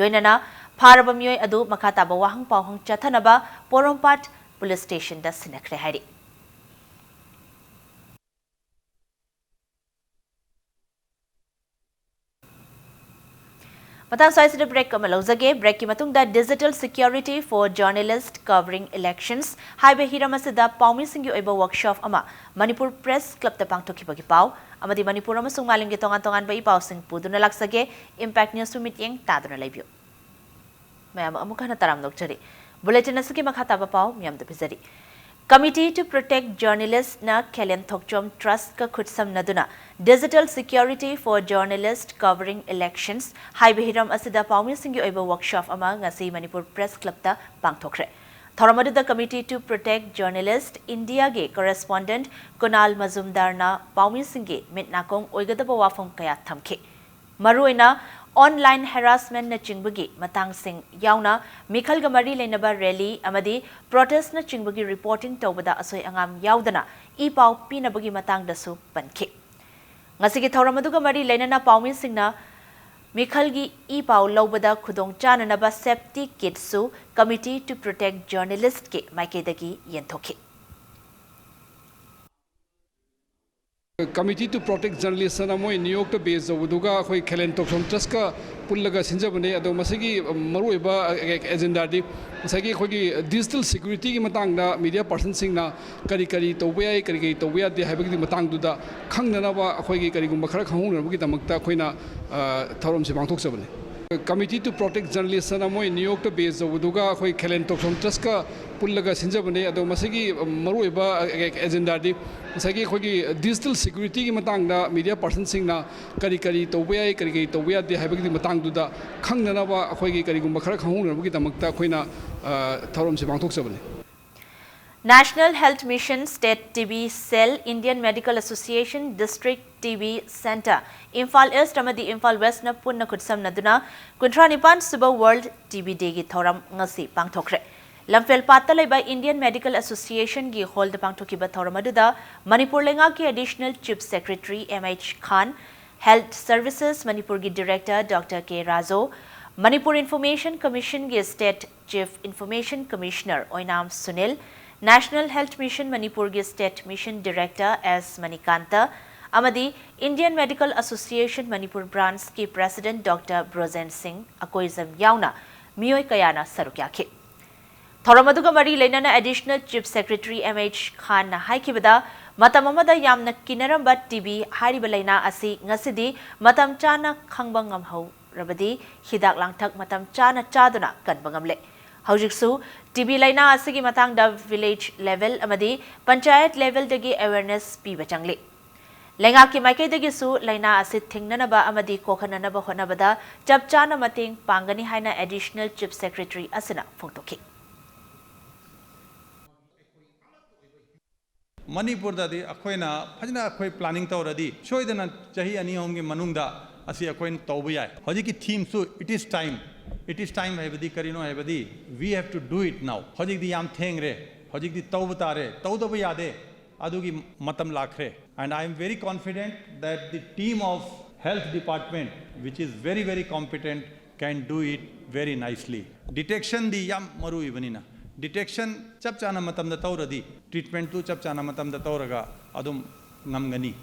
ꯂꯣꯏꯅꯅ ꯐꯥꯔꯕ ꯃꯤꯑꯣꯏ ꯑꯗꯨ ꯃꯈꯥ ꯇꯥꯕ ꯋꯥꯍꯪ ꯄꯥꯎꯍꯪ ꯆꯠꯊꯅꯕ ꯄꯣꯔꯣꯝꯄꯥꯠ ꯄꯨꯂꯤꯁ ꯁ꯭ꯇꯦꯁꯟꯗ ꯁꯤꯟꯅꯈ꯭ꯔꯦ ꯍꯥꯏꯔꯤ꯫ ꯃꯇꯥꯡ ꯁ꯭ꯋꯥꯏꯁꯤꯗ ꯕ꯭ꯔꯦꯛ ꯑꯃ ꯂꯧꯖꯒꯦ꯫ ꯕ꯭ꯔꯦꯛꯀꯤ ꯃꯇꯨꯡꯗ Digital Security for Journalist Covering Elections ꯍꯥꯏꯕ ꯍꯤꯔꯝ ꯑꯁꯤꯗ ꯄꯥꯎꯃꯤꯁꯤꯡꯒꯤ ꯑꯣꯏꯕ ꯋꯥꯔꯛꯁꯣꯞ ꯑꯃ ꯃꯅꯤꯄꯨꯔ ꯄ꯭ꯔꯦꯁ ꯀ꯭ꯂꯕꯇ ꯄꯥꯡꯊꯣꯛꯈꯤꯕꯒꯤ ꯄꯥꯎ ꯑꯃꯗꯤ ꯃꯅꯤꯄꯨꯔ ꯑꯃꯁꯨꯡ ꯃꯥꯂꯦꯝꯒꯤ ꯇꯣꯉꯥꯟ ꯇꯣꯉꯥꯟꯕ ꯏ ꯄꯥꯎꯁꯤꯡ ꯄꯨꯗꯨꯅ ꯂꯥꯛꯆꯒꯦ꯫ ꯏꯝꯄꯦꯛ ꯅ꯭ꯌꯨꯁꯄꯨ ꯃꯤꯠꯌꯦꯡ ꯇꯥꯗꯨꯅ ꯂꯩꯕꯤꯌꯨ꯫ ꯃꯌꯥꯝ ꯑꯃꯨꯛ ꯍꯟꯅ ꯇꯔꯥꯝꯅ ꯑꯣꯛꯆꯔꯤ꯫ ꯕꯨꯂꯦꯇꯤꯟ ꯑꯁꯤꯒꯤ ꯃꯈꯥ ꯇꯥꯕ ꯄꯥꯎ ꯃꯤꯌꯥꯝꯗ ꯄꯤꯖꯔꯤ꯫ Committee to Protect Journalistꯅ ꯈꯦꯂꯦꯟ Thokchom ꯇ꯭ꯔꯁꯠꯀ ꯈꯨꯠꯁꯝꯅꯗꯨꯅ Digital Security for Journalist Covering Elections ꯍꯥꯏꯕ ꯍꯤꯔꯝ ꯑꯁꯤꯗ ꯄꯥꯎꯃꯤꯁꯤꯡꯒꯤ ꯑꯣꯏꯕ ꯋꯥꯔꯛꯁꯣꯞ ꯑꯃ ꯉꯁꯤ ꯃꯅꯤꯄꯨꯔ ꯄ꯭ꯔꯦꯁ ꯀ꯭ꯂꯕꯇ ꯄꯥꯡꯊꯣꯛꯈ꯭ꯔꯦ꯫ ꯊꯧꯔꯝ ꯑꯗꯨꯗ Committee to Protect Journalist Indiaꯒꯤ correspondent ꯀꯨꯅꯥꯜ ꯃꯖꯨꯝꯗꯥꯔꯅ ꯄꯥꯎꯃꯤꯁꯤꯡꯒꯤ ꯃꯤꯠ ꯅꯥꯀꯣꯡ ꯑꯣꯏꯒꯗꯕ ꯋꯥꯐꯝ ꯀꯌꯥ ꯊꯝꯈꯤ꯫ ꯃꯔꯨꯑꯣꯏꯅ online harassmentꯅꯆꯤꯡꯕꯒꯤ ꯃꯇꯥꯡꯁꯤꯡ ꯌꯥꯎꯅ ꯃꯤꯈꯜꯒ ꯃꯔꯤ ꯂꯩꯅꯕ rally ꯑꯃꯗꯤ protestꯅꯆꯤꯡꯕꯒꯤ reporting ꯇꯧꯕꯗ ꯑꯁꯣꯏ ꯑꯉꯥꯝ ꯌꯥꯎꯗꯅ ꯏ ꯄꯥꯎ ꯄꯤꯅꯕꯒꯤ ꯃꯇꯥꯡꯗꯁꯨ ꯄꯟꯈꯤ꯫ ꯉꯁꯤꯒꯤ ꯊꯧꯔꯝ ꯑꯗꯨꯒ ꯃꯔꯤ ꯂꯩꯅꯅ ꯄꯥꯎꯃꯤꯁꯤꯡꯅ ꯃꯤꯈꯜꯒꯤ ꯏ ꯄꯥꯎ ꯂꯧꯕꯗ ꯈꯨꯗꯣꯡ ꯆꯥꯅꯅꯕ safety kitꯁꯨ Committee to Protect Journalistꯀꯤ ꯃꯥꯏꯀꯩꯗꯒꯤ ꯌꯦꯟꯊꯣꯛꯈꯤ꯫ Committee to Protect Journalistꯅ ꯃꯣꯏ ꯅ꯭ꯌꯨ ꯌꯣꯔꯛꯇ base ꯇꯧꯕꯗꯨꯒ ꯑꯩꯈꯣꯏ ꯈꯦꯂꯦꯟ ꯊꯣꯛꯆꯣꯝ ꯇ꯭ꯔꯁꯠꯀ ꯄꯨꯜꯂꯒ ꯁꯤꯟꯖꯕꯅꯦ꯫ ꯑꯗꯣ ꯃꯁꯤꯒꯤ ꯃꯔꯨꯑꯣꯏꯕ agendaꯗꯤ ꯉꯁꯥꯏꯒꯤ ꯑꯩꯈꯣꯏꯒꯤ digital securityꯒꯤ ꯃꯇꯥꯡꯗ media personꯁꯤꯡꯅ ꯀꯔꯤ ꯀꯔꯤ ꯇꯧꯕ ꯌꯥꯏ, ꯀꯔꯤ ꯀꯔꯤ ꯇꯧꯕ ꯌꯥꯗꯦ ꯍꯥꯏꯕꯒꯤ ꯃꯇꯥꯡꯗꯨꯗ ꯈꯪꯅꯅꯕ ꯑꯩꯈꯣꯏꯒꯤ ꯀꯔꯤꯒꯨꯝꯕ ꯈꯔ ꯈꯪꯍꯧꯅꯅꯕꯒꯤꯗꯃꯛꯇ ꯑꯩꯈꯣꯏꯅ, ꯑ, ꯊꯧꯔꯝꯁꯦ ꯄꯥꯡꯊꯣꯛꯆꯕꯅꯤ꯫ Committee to Protect Journalist ꯑꯅ ꯃꯣꯏ ꯅ꯭ꯌꯨ ꯌꯣꯔꯛꯇ ꯕꯦꯁ ꯇꯧꯕꯗꯨꯒ ꯑꯩꯈꯣꯏ ꯈꯦꯂꯦꯟ ꯇꯣꯛꯁꯣꯝ ꯇ꯭ꯔꯁꯀ ꯄꯨꯜꯂꯒ ꯁꯤꯟꯖꯕꯅꯦ꯫ ꯑꯗꯣ ꯃꯁꯤꯒꯤ ꯃꯔꯨꯑꯣꯏꯕ ꯑꯦꯖꯦꯟꯗꯥꯗꯤ ꯉꯁꯥꯏꯒꯤ ꯑꯩꯈꯣꯏꯒꯤ ꯗꯤꯖꯤꯇꯦꯜ ꯁꯦꯀ꯭ꯌꯨꯔꯤꯇꯤꯒꯤ ꯃꯇꯥꯡꯗ ꯃꯤꯗꯤꯌꯥ ꯄꯥꯔꯁꯟꯁꯤꯡꯅ ꯀꯔꯤ ꯀꯔꯤ ꯇꯧꯕ ꯌꯥꯏ, ꯀꯔꯤ ꯀꯔꯤ ꯇꯧꯕ ꯌꯥꯗꯦ ꯍꯥꯏꯕꯒꯤ ꯃꯇꯥꯡꯗꯨꯗ ꯈꯪꯅꯅꯕ ꯑꯩꯈꯣꯏꯒꯤ ꯀꯔꯤꯒꯨꯝꯕ ꯈꯔ ꯈꯪꯍꯧꯅꯅꯕꯒꯤꯗꯃꯛꯇ ꯑꯩꯈꯣꯏꯅ ꯊꯧꯔꯝꯁꯤ ꯄꯥꯡꯊꯣꯛꯆꯕꯅꯤ꯫ National Health Mission, State T B Cell, Indian Medical Association, District T B Center, Imphal east ꯑꯃꯗꯤ ꯏꯝꯐꯥꯜ ꯋꯦꯁ꯭ꯠꯅ ꯄꯨꯟꯅ ꯈꯨꯠꯁꯝꯅꯗꯨꯅ ꯀꯨꯟꯊ꯭ꯔꯥ ꯅꯤꯄꯥꯟ ꯁꯨꯕ World T B Dayꯒꯤ ꯊꯧꯔꯝ ꯉꯁꯤ ꯄꯥꯡꯊꯣꯛꯈ꯭ꯔꯦ꯫ ꯂꯝꯐꯦꯜ ꯄꯥꯠꯇ ꯂꯩꯕ Indian Medical Associationꯒꯤ ꯍꯣꯜꯗ ꯄꯥꯡꯊꯣꯛꯈꯤꯕ ꯊꯧꯔꯝ ꯑꯗꯨꯗ ꯃꯅꯤꯄꯨꯔ ꯂꯩꯉꯥꯛꯀꯤ Additional Chief Secretary M H Khan, Health Services Manipurꯒꯤ Director Doctor K Rajo, Manipur Information Commissionꯒꯤ State Chief Information Commissioner ꯑꯣꯏꯅꯥꯝ ꯁꯨꯅꯤꯜ, National Health Mission ꯃꯅꯤꯄꯨꯔꯒꯤ State Mission Director S Manikanta ꯑꯃꯗꯤ Indian Medical Association Manipur ꯕ꯭ꯔꯥꯟꯆꯀꯤ President Doctor Brojen ꯁꯤꯡ ꯑꯀꯣꯏꯖꯝ ꯌꯥꯎꯅ ꯃꯤꯑꯣꯏ ꯀꯌꯥꯅ ꯁꯔꯨꯛ ꯌꯥꯈꯤ꯫ ꯊꯧꯔꯝ ꯑꯗꯨꯒ ꯃꯔꯤ ꯂꯩꯅꯅ Additional Chief Secretary M H ꯈꯥꯟꯅ ꯍꯥꯏꯈꯤꯕꯗ, ꯃꯇꯝ ꯑꯃꯗ ꯌꯥꯝꯅ ꯀꯤꯅꯔꯝꯕ ꯇꯤ ꯕꯤ ꯍꯥꯏꯔꯤꯕ ꯂꯥꯏꯅꯥ ꯑꯁꯤ ꯉꯁꯤꯗꯤ ꯃꯇꯝ ꯆꯥꯅ ꯈꯪꯕ ꯉꯝꯍꯧꯔꯕꯗꯤ ꯍꯤꯗꯥꯛ ꯂꯥꯡꯊꯛ ꯃꯇꯝ ꯆꯥꯅ ꯆꯥꯗꯨꯅ ꯀꯟꯕ ꯉꯝꯂꯦ꯫ ꯍꯧꯖꯤꯛꯁꯨ ꯇꯤ ꯕꯤ ꯂꯥꯏꯅꯥ ꯑꯁꯤꯒꯤ ꯃꯇꯥꯡꯗ village level ꯑꯃꯗꯤ ꯄꯟꯆꯥꯌꯠ levelꯗꯒꯤ awareness ꯄꯤꯕ ꯆꯪꯂꯤ꯫ ꯂꯩꯉꯥꯛꯀꯤ ꯃꯥꯏꯀꯩꯗꯒꯤꯁꯨ ꯂꯥꯏꯅꯥ ꯑꯁꯤ ꯊꯤꯡꯅꯅꯕ ꯑꯃꯗꯤ ꯀꯣꯛꯍꯟꯅꯅꯕ ꯍꯣꯠꯅꯕꯗ ꯆꯞ ꯆꯥꯅ ꯃꯇꯦꯡ ꯄꯥꯡꯒꯅꯤ ꯍꯥꯏꯅ Additional Chief Secretary ꯑꯁꯤꯅ ꯐꯣꯡꯗꯣꯛꯈꯤ꯫ ꯃꯅꯤꯄꯨꯔꯗꯗꯤ ꯑꯩꯈꯣꯏꯅ ꯐꯖꯅ ꯑꯩꯈꯣꯏ planning ꯇꯧꯔꯗꯤ ꯁꯣꯏꯗꯅ ꯆꯍꯤ ꯑꯅꯤ ꯑꯍꯨꯝꯒꯤ ꯃꯅꯨꯡꯗ ꯑꯁꯤ ꯑꯩꯈꯣꯏꯅ ꯇꯧꯕ ꯌꯥꯏ꯫ ꯍꯧꯖꯤꯛꯀꯤ themeꯁꯨ it is time, it is time ꯍꯥꯏꯕꯗꯤ ꯀꯔꯤꯅꯣ ꯍꯥꯏꯕꯗꯤ we have to do it now꯫ ꯍꯧꯖꯤꯛꯇꯤ ꯌꯥꯝ ꯊꯦꯡꯈ꯭ꯔꯦ, ꯍꯧꯖꯤꯛꯇꯤ ꯇꯧꯕ ꯇꯥꯔꯦ, ꯇꯧꯗꯕ ꯌꯥꯗꯦ, ꯑꯗꯨꯒꯤ ꯃꯇꯝ ꯂꯥꯛꯈ꯭ꯔꯦ꯫ And I am very confident that the team of health department, which is very very competent, can do it very nicely. Detectionꯗꯤ ꯌꯥꯝ ꯃꯔꯨ ꯑꯣꯏꯕꯅꯤꯅ, detection ꯆꯞ ꯆꯥꯅ ꯃꯇꯝꯗ ꯇꯧꯔꯗꯤ treatmentꯇꯨ ꯆꯞ ꯆꯥꯅ ꯃꯇꯝꯗ ꯇꯧꯔꯒ ꯑꯗꯨꯝ ꯉꯝꯒꯅꯤ꯫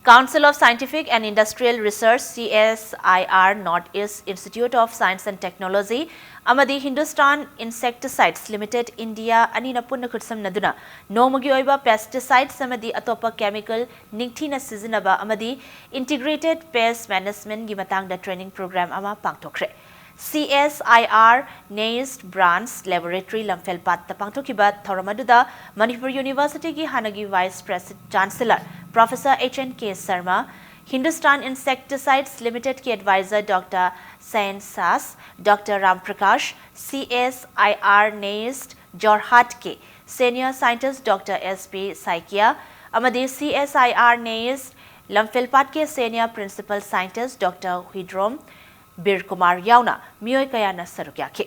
Council of Scientific and Industrial Research, C S I R, North East Institute of Science and Technology ꯑꯃꯗꯤ Hindustan Insecticides Limited, ꯏꯟꯗꯤꯌꯥ ꯑꯅꯤꯅ ꯄꯨꯟꯅ ꯈꯨꯠꯁꯝꯅꯗꯨꯅ ꯅꯣꯡꯃꯒꯤ ꯑꯣꯏꯕ pesticides ꯑꯃꯗꯤ ꯑꯇꯣꯞꯄ chemical ꯅꯤꯡꯊꯤꯅ ꯁꯤꯖꯤꯟꯅꯕ ꯑꯃꯗꯤ Integrated Pest Managementꯒꯤ ꯃꯇꯥꯡꯗ training program ꯑꯃ ꯄꯥꯡꯊꯣꯛꯈ꯭ꯔꯦ꯫ C S I R NEIST Branch Laboratory ꯂꯝꯐꯦꯜꯄꯥꯠꯇ ꯄꯥꯡꯊꯣꯛꯈꯤꯕ ꯊꯧꯔꯝ ꯑꯗꯨꯗ ꯃꯅꯤꯄꯨꯔ Universityꯒꯤ ꯍꯥꯟꯅꯒꯤ Vice President Chancellor Professor H N K Sharma, Hindustan Insecticides Limitedꯀꯤ advisor Doctor Sain Sas, Doctor Ram Prakash, C S I R NEIST Jorhatꯀꯤ senior scientist Doctor S P Saikia ꯑꯃꯗꯤ C S I R NEIST ꯂꯝꯐꯦꯜꯄꯥꯠꯀꯤ senior principal scientist Doctor Huidrom ꯕꯤꯔꯀꯨꯃꯥꯔ ꯌꯥꯎꯅ ꯃꯤꯑꯣꯏ ꯀꯌꯥꯅ ꯁꯔꯨꯛ ꯌꯥꯈꯤ꯫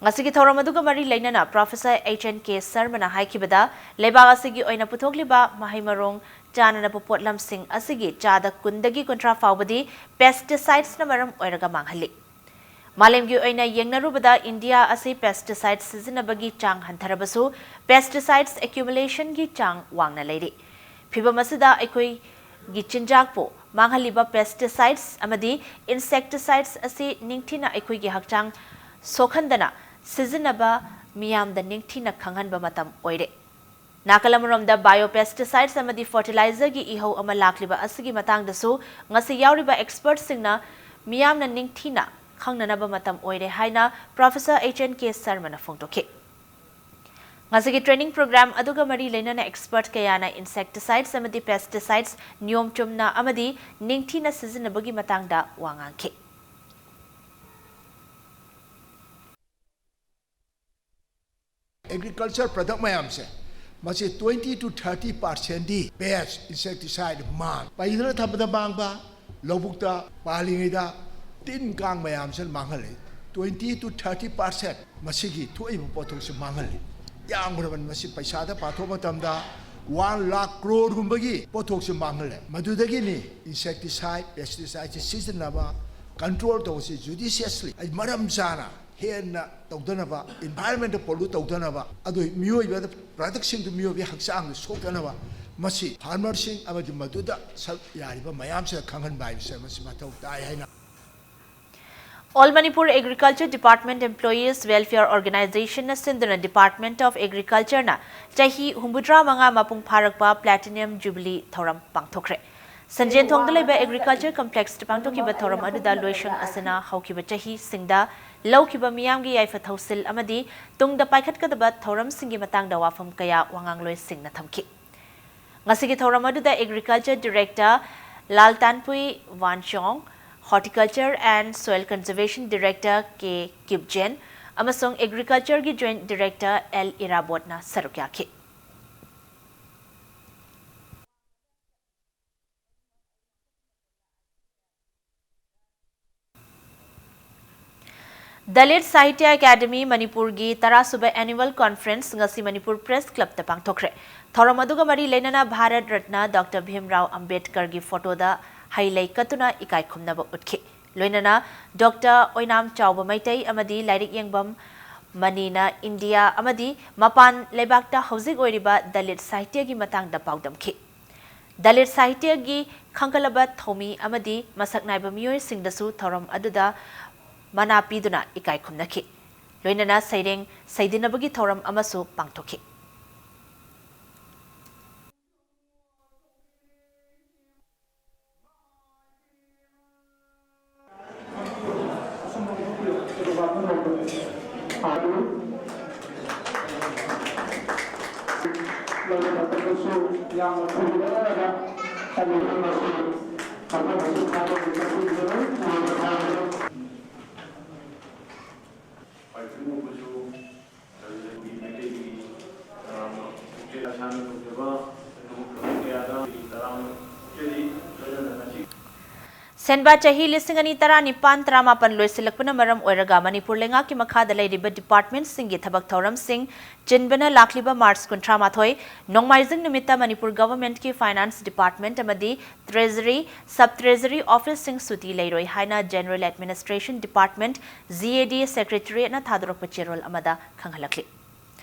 ꯉꯁꯤꯒꯤ ꯊꯧꯔꯝ ꯑꯗꯨꯒ ꯃꯔꯤ ꯂꯩꯅꯅ Professor H N K Sharmaꯅ ꯍꯥꯏꯈꯤꯕꯗ, ꯂꯩꯕꯥꯛ ꯑꯁꯤꯒꯤ ꯑꯣꯏꯅ ꯄꯨꯊꯣꯛꯂꯤꯕ ꯃꯍꯩ ꯃꯔꯣꯡ, ꯆꯥꯅꯅꯕ ꯄꯣꯠꯂꯝꯁꯤꯡ ꯑꯁꯤꯒꯤ ꯆꯥꯗ ꯀꯨꯟꯗꯒꯤ ꯀꯨꯟꯊ꯭ꯔꯥ ꯐꯥꯎꯕꯗꯤ pesticidesꯅ ꯃꯔꯝ ꯑꯣꯏꯔꯒ ꯃꯥꯡꯍꯜꯂꯤ꯫ ꯃꯥꯂꯦꯝꯒꯤ ꯑꯣꯏꯅ ꯌꯦꯡꯅꯔꯨꯕꯗ, ꯏꯟꯗꯤꯌꯥ ꯑꯁꯤ pesticide ꯁꯤꯖꯤꯟꯅꯕꯒꯤ ꯆꯥꯡ ꯍꯟꯊꯔꯕꯁꯨ, pesticides accumulationꯒꯤ ꯆꯥꯡ ꯋꯥꯡꯅ ꯂꯩꯔꯤ꯫ ꯐꯤꯚꯝ ꯑꯁꯤꯗ ꯑꯩꯈꯣꯏꯒꯤ ꯆꯤꯟꯖꯥꯛꯄꯨ ꯃꯥꯡꯍꯜꯂꯤꯕ pesticides ꯑꯃꯗꯤ insecticides ꯑꯁꯤ ꯅꯤꯡꯊꯤꯅ ꯑꯩꯈꯣꯏꯒꯤ ꯍꯛꯆꯥꯡ ꯁꯣꯛꯍꯟꯗꯅ ꯁꯤꯖꯤꯟꯅꯕ ꯃꯤꯌꯥꯝꯗ ꯅꯤꯡꯊꯤꯅ ꯈꯪꯍꯟꯕ ꯃꯇꯝ ꯑꯣꯏꯔꯦ꯫ ꯅꯥꯀꯜ ꯑꯃꯔꯣꯝꯗ, biopesticides ꯑꯃꯗꯤ fertilizerꯒꯤ ꯏꯍꯧ ꯑꯃ ꯂꯥꯛꯂꯤꯕ ꯑꯁꯤꯒꯤ ꯃꯇꯥꯡꯗꯁꯨ ꯉꯁꯤ ꯌꯥꯎꯔꯤꯕ expertꯁꯤꯡꯅ ꯃꯤꯌꯥꯝꯅ ꯅꯤꯡꯊꯤꯅ ꯈꯪꯅꯅꯕ ꯃꯇꯝ ꯑꯣꯏꯔꯦ ꯍꯥꯏꯅ Professor H N K Sharmaꯅ ꯐꯣꯡꯗꯣꯛꯈꯤ꯫ ꯉꯁꯤꯒꯤ training program ꯑꯗꯨꯒ ꯃꯔꯤ ꯂꯩꯅꯅ expert ꯀꯌꯥꯅ insecticides ꯑꯃꯗꯤ pesticides ꯅꯤꯌꯣꯝ ꯆꯨꯝꯅ ꯑꯃꯗꯤ ꯅꯤꯡꯊꯤꯅ ꯁꯤꯖꯤꯟꯅꯕꯒꯤ ꯃꯇꯥꯡꯗ ꯋꯥ ꯉꯥꯡꯈꯤ꯫ Agriculture product ꯃꯌꯥꯝꯁꯦ, ꯃꯁꯤ twenty to thirty percentꯗꯤ pest, insecticide ꯃꯥꯡ-, ꯄꯩꯗꯅ ꯊꯝꯕꯗ ꯃꯥꯡꯕ, ꯂꯧꯕꯨꯛꯇ ꯄꯥꯜꯂꯤꯉꯩꯗ ꯇꯤꯟ ꯀꯥꯡ ꯃꯌꯥꯝꯁꯤꯅ ꯃꯥꯡꯍꯜꯂꯤ꯫ Twenty to thirty percent ꯃꯁꯤꯒꯤ ꯊꯣꯛꯏꯕ ꯄꯣꯠꯊꯣꯛꯁꯤ ꯃꯥꯡꯍꯜꯂꯤ꯫ ꯌꯥꯝꯈ꯭ꯔꯕꯅꯤ꯫ ꯃꯁꯤ ꯄꯩꯁꯥꯗ ꯄꯥꯊꯣꯛꯄ ꯃꯇꯝꯗ one lakh crore ꯒꯨꯝꯕꯒꯤ ꯄꯣꯠꯊꯣꯛꯁꯤ ꯃꯥꯡꯍꯜꯂꯦ꯫ ꯃꯗꯨꯗꯒꯤꯅꯤ insecticide, pesticideꯁꯤ ꯁꯤꯖꯤꯟꯅꯕ, control ꯇꯧꯕꯁꯤ judiciously, ꯑꯩ ꯃꯔꯝ ꯆꯥꯅ ꯍꯦꯟꯅ ꯇꯧꯗꯅꯕ, environment pollute ꯇꯧꯗꯅꯕ, ꯑꯗꯨ ꯃꯤꯑꯣꯏꯕꯗ, productꯁꯤꯡꯗꯨ ꯃꯤꯑꯣꯏꯕꯒꯤ ꯍꯛꯆꯥꯡꯗ ꯁꯣꯛꯇꯅꯕ ꯃꯁꯤ ꯐꯥꯔꯃꯔꯁꯤꯡ ꯑꯃꯗꯤ ꯃꯗꯨꯗ ꯁꯔꯨꯛ ꯌꯥꯔꯤꯕ ꯃꯌꯥꯝꯁꯤꯗ ꯈꯪꯍꯟꯕ ꯍꯥꯏꯕꯁꯦ ꯃꯁꯤ ꯃꯊꯧ ꯇꯥꯏ ꯍꯥꯏꯅ All Manipur Agriculture Department Employees Welfare Organizationꯅ ꯁꯤꯟꯗꯨꯅ Department of Agricultureꯅ ꯆꯍꯤ ꯍꯨꯝꯐꯨꯇꯔꯥ ꯃꯉꯥ ꯃꯄꯨꯡ ꯐꯥꯔꯛꯄ Platinum Jubilee ꯊꯧꯔꯝ ꯄꯥꯡꯊꯣꯛꯈ꯭ꯔꯦ꯫ ꯁꯟꯖꯦꯟꯊꯣꯡꯗ ꯂꯩꯕ Agriculture Complexꯇ ꯄꯥꯡꯊꯣꯛꯈꯤꯕ ꯊꯧꯔꯝ ꯑꯗꯨꯗ ꯂꯣꯏꯁꯪ ꯑꯁꯤꯅ ꯍꯧꯈꯤꯕ ꯆꯍꯤꯁꯤꯡꯗ ꯂꯧꯈꯤꯕ ꯃꯤꯌꯥꯝꯒꯤ ꯌꯥꯏꯐ ꯊꯧꯁꯤꯜ ꯑꯃꯗꯤ ꯇꯨꯡꯗ ꯄꯥꯏꯈꯠꯀꯗꯕ ꯊꯧꯔꯝꯁꯤꯡꯒꯤ ꯃꯇꯥꯡꯗ ꯋꯥꯐꯝ ꯀꯌꯥ ꯋꯥꯉꯥꯡꯂꯣꯏꯁꯤꯡꯅ ꯊꯝꯈꯤ꯫ ꯉꯁꯤꯒꯤ ꯊꯧꯔꯝ ꯑꯗꯨꯗ Agriculture Director ꯂꯥꯜꯇꯥꯟꯄꯨꯏ ꯋꯥꯟꯆꯣꯡ, Horticulture and Soil Conservation Director ꯀꯦ ꯀꯤꯞꯖꯦꯟ ꯑꯃꯁꯨꯡ Agricultureꯒꯤ Joint Director ꯑꯦꯜ ꯏꯔꯥꯕꯣꯠꯅ ꯁꯔꯨꯛ ꯌꯥꯈꯤ꯫ ꯗꯂꯤꯠ ꯁꯥꯍꯤꯇ꯭ꯌ ꯑꯦꯀꯥꯗꯃꯤ ꯃꯅꯤꯄꯨꯔꯒꯤ ꯇꯔꯥꯁꯨꯕ Annual Conference ꯉꯁꯤ ꯃꯅꯤꯄꯨꯔ Press Clubꯇ ꯄꯥꯡꯊꯣꯛꯈ꯭ꯔꯦ꯫ ꯊꯧꯔꯝ ꯑꯗꯨꯒ ꯃꯔꯤ ꯂꯩꯅꯅ ꯚꯥꯔꯠ ꯔꯠꯅ ꯗꯣꯛꯇꯔ ꯚꯤꯝꯔꯥꯎ ꯑꯝꯕꯦꯗꯀꯔꯒꯤ ꯐꯣꯇꯣꯗ ꯍꯩ ꯂꯩ ꯀꯠꯇꯨꯅ ꯏꯀꯥꯏ ꯈꯨꯝꯅꯕ ꯎꯠꯈꯤ꯫ ꯂꯣꯏꯅꯅ ꯗꯣꯛꯇꯔ ꯑꯣꯏꯅꯥꯝ ꯆꯥꯎꯕ ꯃꯩꯇꯩ ꯑꯃꯗꯤ ꯂꯥꯏꯔꯤꯛ ꯌꯦꯡꯕꯝ ꯃꯅꯤꯅ ꯏꯟꯗꯤꯌꯥ ꯑꯃꯗꯤ ꯃꯄꯥꯟ ꯂꯩꯕꯥꯛꯇ ꯍꯧꯖꯤꯛ ꯑꯣꯏꯔꯤꯕ ꯗꯂꯤꯠ ꯁꯥꯍꯤꯇ꯭ꯌꯒꯤ ꯃꯇꯥꯡꯗ ꯄꯥꯎꯗꯝꯈꯤ꯫ ꯗꯂꯤꯠ ꯁꯥꯍꯤꯇ꯭ꯌꯒꯤ ꯈꯟꯒꯠꯂꯕ ꯊꯧꯃꯤ ꯑꯃꯗꯤ ꯃꯁꯛ ꯅꯥꯏꯕ ꯃꯤꯑꯣꯏꯁꯤꯡꯗꯁꯨ ꯊꯧꯔꯝ ꯑꯗꯨꯗ ꯃꯅꯥ ꯄꯤꯗꯨꯅ ꯏꯀꯥꯏ ꯈꯨꯝꯅꯈꯤ꯫ ꯂꯣꯏꯅꯅ ꯁꯩꯔꯦꯡ ꯁꯩꯗꯤꯟꯅꯕꯒꯤ ꯊꯧꯔꯝ ꯑꯃꯁꯨ ꯄꯥꯡꯊꯣꯛꯈꯤ꯫ ꯁꯦꯟꯕꯥ ꯆꯍꯤ ꯂꯤꯁꯤꯡ ꯑꯅꯤ ꯇꯔꯥꯅꯤꯄꯥꯟ ꯇꯔꯥꯃꯥꯄꯟ ꯂꯣꯏꯁꯤꯜꯂꯛꯄꯅ ꯃꯔꯝ ꯑꯣꯏꯔꯒ ꯃꯅꯤꯄꯨꯔ ꯂꯩꯉꯥꯛꯀꯤ ꯃꯈꯥꯗ ꯂꯩꯔꯤꯕ departmentꯁꯤꯡꯒꯤ ꯊꯕꯛ ꯊꯧꯔꯝꯁꯤꯡ ꯆꯤꯟꯕꯅ ꯂꯥꯛꯂꯤꯕ March ꯀꯨꯟꯊ꯭ꯔꯥ ꯃꯥꯊꯣꯏ ꯅꯣꯡꯃꯥꯏꯖꯤꯡ ꯅꯨꯃꯤꯠꯇ ꯃꯅꯤꯄꯨꯔ governmentꯀꯤ Finance Department ꯑꯃꯗꯤ Treasury, Sub Treasury officeꯁꯤꯡ ꯁꯨꯇꯤ ꯂꯩꯔꯣꯏ ꯍꯥꯏꯅ General Administration Department, GAD Secretariatꯅ ꯊꯥꯗꯣꯔꯛꯄ ꯆꯦꯔꯣꯜ ꯑꯃꯗ ꯈꯪꯍꯜꯂꯛꯂꯤ꯫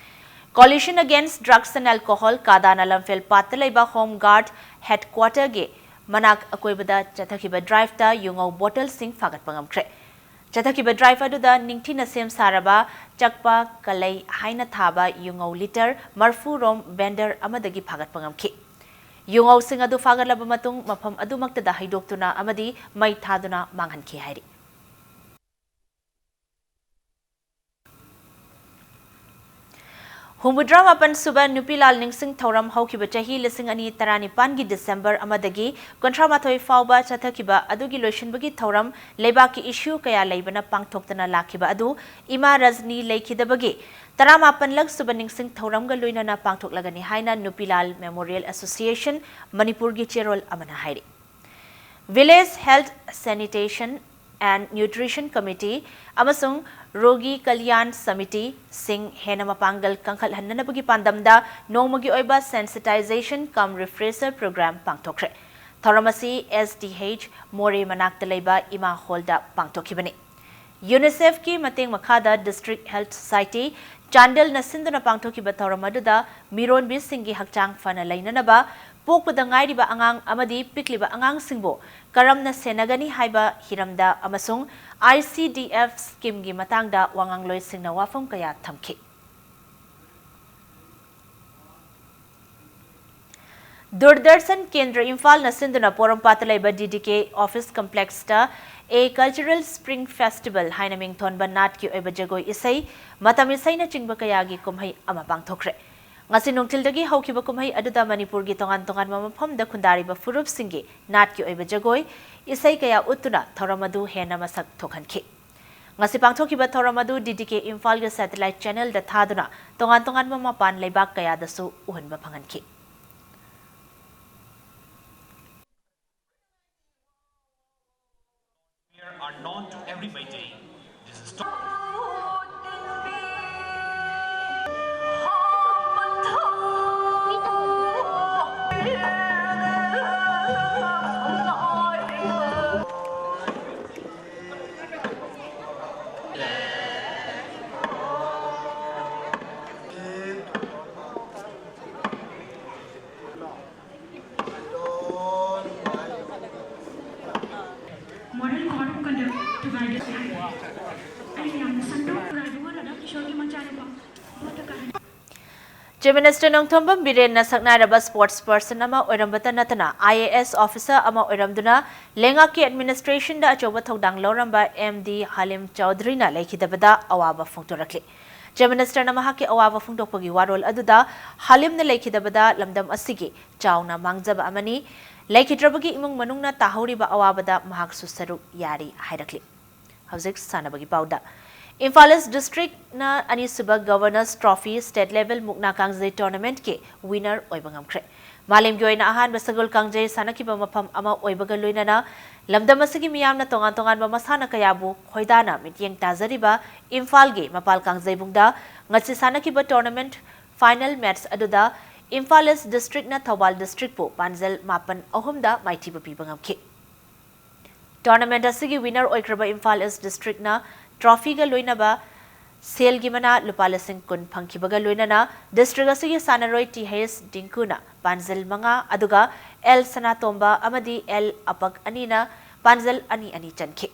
Coalition Against Drugs and Alcohol, ꯀꯥꯗꯥꯅ ꯂꯝꯐꯦꯜ ꯄꯥꯠꯇ ꯂꯩꯕ Home Guard Headquarter ꯒꯤ ꯃꯅꯥꯛ ꯑꯀꯣꯏꯕꯗ ꯆꯠꯊꯈꯤꯕ drive ꯇ ꯌꯨꯉꯧ bottle ꯁꯤꯡ ꯐꯥꯒꯠꯄ ꯉꯝꯈ꯭ꯔꯦ꯫ ꯆꯠꯊꯈꯤꯕ drive ꯑꯗꯨꯗ ꯅꯤꯡꯊꯤꯅ ꯁꯦꯝ ꯁꯥꯔꯕ ꯆꯛꯄ ꯀꯂꯩ ꯍꯥꯏꯅ ꯊꯥꯕ ꯌꯨꯉꯧ litre ꯃꯔꯐꯨ ꯔꯣꯝ vendor ꯑꯃꯗꯒꯤ ꯐꯥꯒꯠꯄ ꯉꯝꯈꯤ꯫ ꯌꯨꯉꯧꯁꯤꯡ ꯑꯗꯨ ꯐꯥꯒꯠꯂꯕ ꯃꯇꯨꯡ ꯃꯐꯝ ꯑꯗꯨꯃꯛꯇꯗ ꯍꯩꯗꯣꯛꯇꯨꯅ ꯑꯃꯗꯤ ꯃꯩ ꯊꯥꯗꯨꯅ ꯃꯥꯡꯍꯟꯈꯤ ꯍꯥꯏꯔꯤ꯫ ꯍꯨꯝꯐꯨꯇꯔꯥ ꯃꯥꯄꯟ ꯁꯨꯕ ꯅꯨꯄꯤ ꯂꯥꯜ ꯅꯤꯡꯁꯤꯡ ꯊꯧꯔꯝ ꯍꯧꯈꯤꯕ ꯆꯍꯤ ꯂꯤꯁꯤꯡ ꯑꯅꯤ ꯇꯔꯥꯅꯤꯄꯥꯟꯒꯤ December ꯑꯃꯗꯒꯤ ꯀꯨꯟꯊ꯭ꯔꯥ ꯃꯥꯊꯣꯏ ꯐꯥꯎꯕ ꯆꯠꯊꯈꯤꯕ ꯑꯗꯨꯒꯤ ꯂꯣꯏꯁꯤꯟꯕꯒꯤ ꯊꯧꯔꯝ ꯂꯩꯕꯥꯛꯀꯤ issue ꯀꯌꯥ ꯂꯩꯕꯅ ꯄꯥꯡꯊꯣꯛꯇꯅ ꯂꯥꯛꯈꯤꯕ ꯑꯗꯨ ꯏꯃꯥ ꯔꯖꯅꯤ ꯂꯩꯈꯤꯗꯕꯒꯤ ꯇꯔꯥꯃꯥꯄꯟ ꯂꯛ ꯁꯨꯕ ꯅꯤꯡꯁꯤꯡ ꯊꯧꯔꯝꯒ ꯂꯣꯏꯅꯅ ꯄꯥꯡꯊꯣꯛꯂꯒꯅꯤ ꯍꯥꯏꯅ ꯅꯨꯄꯤ ꯂꯥꯜ Memorial Association ꯃꯅꯤꯄꯨꯔꯒꯤ ꯆꯦꯔꯣꯜ ꯑꯃꯅ ꯍꯥꯏꯔꯤ꯫ Village Health, Sanitation and Nutrition Committee ꯑꯃꯁꯨꯡ ꯔꯣꯒꯤ ꯀꯜꯌꯥꯟ ꯁꯃꯤꯇꯤ ꯁꯤꯡ ꯍꯦꯟꯅ ꯃꯄꯥꯡꯒꯜ ꯀꯟꯈꯠꯍꯟꯅꯅꯕꯒꯤ ꯄꯥꯟꯗꯝꯗ ꯅꯣꯡꯃꯒꯤ ꯑꯣꯏꯕ sensitization cum refresher program ꯄꯥꯡꯊꯣꯛꯈ꯭ꯔꯦ꯫ ꯊꯧꯔꯝ ꯑꯁꯤ S D H ꯃꯣꯔꯦ ꯃꯅꯥꯛꯇ ꯂꯩꯕ ꯏꯃꯥ hall ꯗ ꯄꯥꯡꯊꯣꯛꯈꯤꯕꯅꯤ꯫ UNICEF ꯀꯤ ꯃꯇꯦꯡ ꯃꯈꯥꯗ District Health Society ꯆꯥꯟꯗꯦꯜꯅ ꯁꯤꯟꯗꯨꯅ ꯄꯥꯡꯊꯣꯛꯈꯤꯕ ꯊꯧꯔꯝ ꯑꯗꯨꯗ ꯃꯤꯔꯣꯟꯕꯤꯁꯤꯡꯒꯤ ꯍꯛꯆꯥꯡ ꯐꯅ ꯂꯩꯅꯅꯕ ꯄꯣꯛꯄꯗ ꯉꯥꯏꯔꯤꯕ ꯑꯉꯥꯡ ꯑꯃꯗꯤ ꯄꯤꯛꯂꯤꯕ ꯑꯉꯥꯡꯁꯤꯡꯕꯨ ꯀꯔꯝꯅ ꯁꯦꯟꯅꯒꯅꯤ ꯍꯥꯏꯕ ꯍꯤꯔꯝꯗ ꯑꯃꯁꯨꯡ I C D F scheme ꯒꯤ ꯃꯇꯥꯡꯗ ꯋꯥꯉꯥꯡꯂꯣꯏꯁꯤꯡꯅ ꯋꯥꯐꯝ ꯀꯌꯥ ꯊꯝꯈꯤ꯫ ꯗꯨꯔꯗꯔꯁꯟ ꯀꯦꯟꯗ꯭ꯔ ꯏꯝꯐꯥꯜꯅ ꯁꯤꯟꯗꯨꯅ ꯄꯣꯔꯣꯝꯄꯥꯠꯇ ꯂꯩꯕ D D K office complex ꯇ A Cultural Spring Festival ꯍꯥꯏꯅ ꯃꯤꯡꯊꯣꯟꯕ ꯅꯥꯠꯀꯤ ꯑꯣꯏꯕ ꯖꯒꯣꯏ ꯏꯁꯩ, ꯃꯇꯝ ꯏꯁꯩꯅꯆꯤꯡꯕ ꯀꯌꯥꯒꯤ ꯀꯨꯝꯍꯩ ꯑꯃ ꯄꯥꯡꯊꯣꯛꯈ꯭ꯔꯦ꯫ ꯉꯁꯤ ꯅꯨꯡꯊꯤꯜꯗꯒꯤ ꯍꯧꯈꯤꯕ ꯀꯨꯝꯍꯩ ꯑꯗꯨꯗ ꯃꯅꯤꯄꯨꯔꯒꯤ ꯇꯣꯉꯥꯟ ꯇꯣꯉꯥꯟꯕ ꯃꯐꯝꯗ ꯈꯨꯟꯗꯥꯔꯤꯕ ꯐꯨꯔꯨꯞꯁꯤꯡꯒꯤ ꯅꯥꯠꯀꯤ ꯑꯣꯏꯕ ꯖꯒꯣꯏ, ꯏꯁꯩ ꯀꯌꯥ ꯎꯠꯇꯨꯅ ꯊꯧꯔꯝ ꯑꯗꯨ ꯍꯦꯟꯅ ꯃꯁꯛ ꯊꯣꯛꯍꯟꯈꯤ꯫ ꯉꯁꯤ ꯄꯥꯡꯊꯣꯛꯈꯤꯕ ꯊꯧꯔꯝ ꯑꯗꯨ D D K ꯏꯝꯐꯥꯜꯒꯤ satellite channel ꯗ ꯊꯥꯗꯨꯅ ꯇꯣꯉꯥꯟ ꯇꯣꯉꯥꯟꯕ ꯃꯄꯥꯟ ꯂꯩꯕꯥꯛ ꯀꯌꯥꯗꯁꯨ ꯎꯍꯟꯕ ꯐꯪꯍꯟꯈꯤ꯫ Are known to every Meitei. This is Chief Minister Nongthombam ꯕꯤꯔꯦꯟꯅ ꯁꯛꯅꯥꯏꯔꯕ sports person ꯑꯃ ꯑꯣꯏꯔꯝꯕꯇ ꯅꯠꯇꯅ I A S officer ꯑꯃ ꯑꯣꯏꯔꯝꯗꯨꯅ ꯂꯩꯉꯥꯛꯀꯤ administrationꯗ ꯑꯆꯧꯕ ꯊꯧꯗꯥꯡ ꯂꯧꯔꯝꯕ M D ꯍꯥꯂꯤꯝ ꯆꯧꯙꯔꯤꯅ ꯂꯩꯈꯤꯗꯕꯗ ꯑꯋꯥꯕ ꯐꯣꯡꯗꯣꯔꯛꯂꯤ꯫ Chief Ministerꯅ ꯃꯍꯥꯛꯀꯤ ꯑꯋꯥꯕ ꯐꯣꯡꯗꯣꯛꯄꯒꯤ ꯋꯥꯔꯣꯜ ꯑꯗꯨꯗ ꯍꯥꯂꯤꯝꯅ ꯂꯩꯈꯤꯗꯕꯗ ꯂꯝꯗꯝ ꯑꯁꯤꯒꯤ ꯆꯥꯎꯅ ꯃꯥꯡꯖꯕ ꯑꯃꯅꯤ꯫ ꯂꯩꯈꯤꯗ꯭ꯔꯕꯒꯤ ꯏꯃꯨꯡ ꯃꯅꯨꯡꯅ ꯇꯥꯍꯧꯔꯤꯕ ꯑꯋꯥꯕꯗ ꯃꯍꯥꯛꯁꯨ ꯁꯔꯨꯛ ꯌꯥꯔꯤ ꯍꯥꯏꯔꯛꯂꯤ꯫ ꯍꯧꯖꯤꯛ ꯁꯥꯟꯅꯕꯒꯤ ꯄꯥꯎꯗ꯫ ꯏꯝꯐꯥꯜ East Districtꯅ ꯑꯅꯤꯁꯨꯕ Governors Trophy State Level ꯃꯨꯛꯅꯥ ꯀꯥꯡꯖꯩ Tournamentꯀꯤ winner ꯑꯣꯏꯕ ꯉꯝꯈ꯭ꯔꯦ꯫ ꯃꯥꯂꯦꯝꯒꯤ ꯑꯣꯏꯅ ꯑꯍꯥꯟꯕ ꯁꯒꯣꯜ ꯀꯥꯡꯖꯩ ꯁꯥꯟꯅꯈꯤꯕ ꯃꯐꯝ ꯑꯃ ꯑꯣꯏꯕꯒ ꯂꯣꯏꯅꯅ ꯂꯝꯗꯝ ꯑꯁꯤꯒꯤ ꯃꯤꯌꯥꯝꯅ ꯇꯣꯉꯥꯟ ꯇꯣꯉꯥꯟꯕ ꯃꯁꯥꯟꯅ ꯀꯌꯥꯕꯨ ꯈꯣꯏꯗꯥꯅ ꯃꯤꯠꯌꯦꯡ ꯇꯥꯖꯔꯤꯕ ꯏꯝꯐꯥꯜꯒꯤ ꯃꯄꯥꯜ ꯀꯥꯡꯖꯩꯕꯨꯡꯗ ꯉꯁꯤ ꯁꯥꯟꯅꯈꯤꯕ tournament final match ꯑꯗꯨꯗ ꯏꯝꯐꯥꯜ East Districtꯅ ꯊꯧꯕꯥꯜ Districtꯄꯨ ꯄꯥꯟꯖꯜ ꯃꯥꯄꯟ ꯑꯍꯨꯝꯗ ꯃꯥꯏꯊꯤꯕ ꯄꯤꯕ ꯉꯝꯈꯤ꯫ Tournament ꯑꯁꯤꯒꯤ winner ꯑꯣꯏꯈ꯭ꯔꯕ ꯏꯝꯐꯥꯜ East Districtꯅ trophyꯒ ꯂꯣꯏꯅꯕ ꯁꯦꯜꯒꯤ ꯃꯅꯥ ꯂꯨꯄꯥ ꯂꯤꯁꯤꯡ ꯀꯨꯟ ꯐꯪꯈꯤꯕꯒ ꯂꯣꯏꯅꯅ district ꯑꯁꯤꯒꯤ ꯁꯥꯟꯅꯔꯣꯏ T H ꯗꯤꯡꯀꯨꯅ ꯄꯥꯟꯖꯜ ꯃꯉꯥ, ꯑꯗꯨꯒ L ꯁꯅꯥꯇꯣꯝꯕ ꯑꯃꯗꯤ L ꯑꯄꯛ ꯑꯅꯤꯅ ꯄꯥꯟꯖꯜ ꯑꯅꯤ ꯑꯅꯤ ꯆꯟꯈꯤ꯫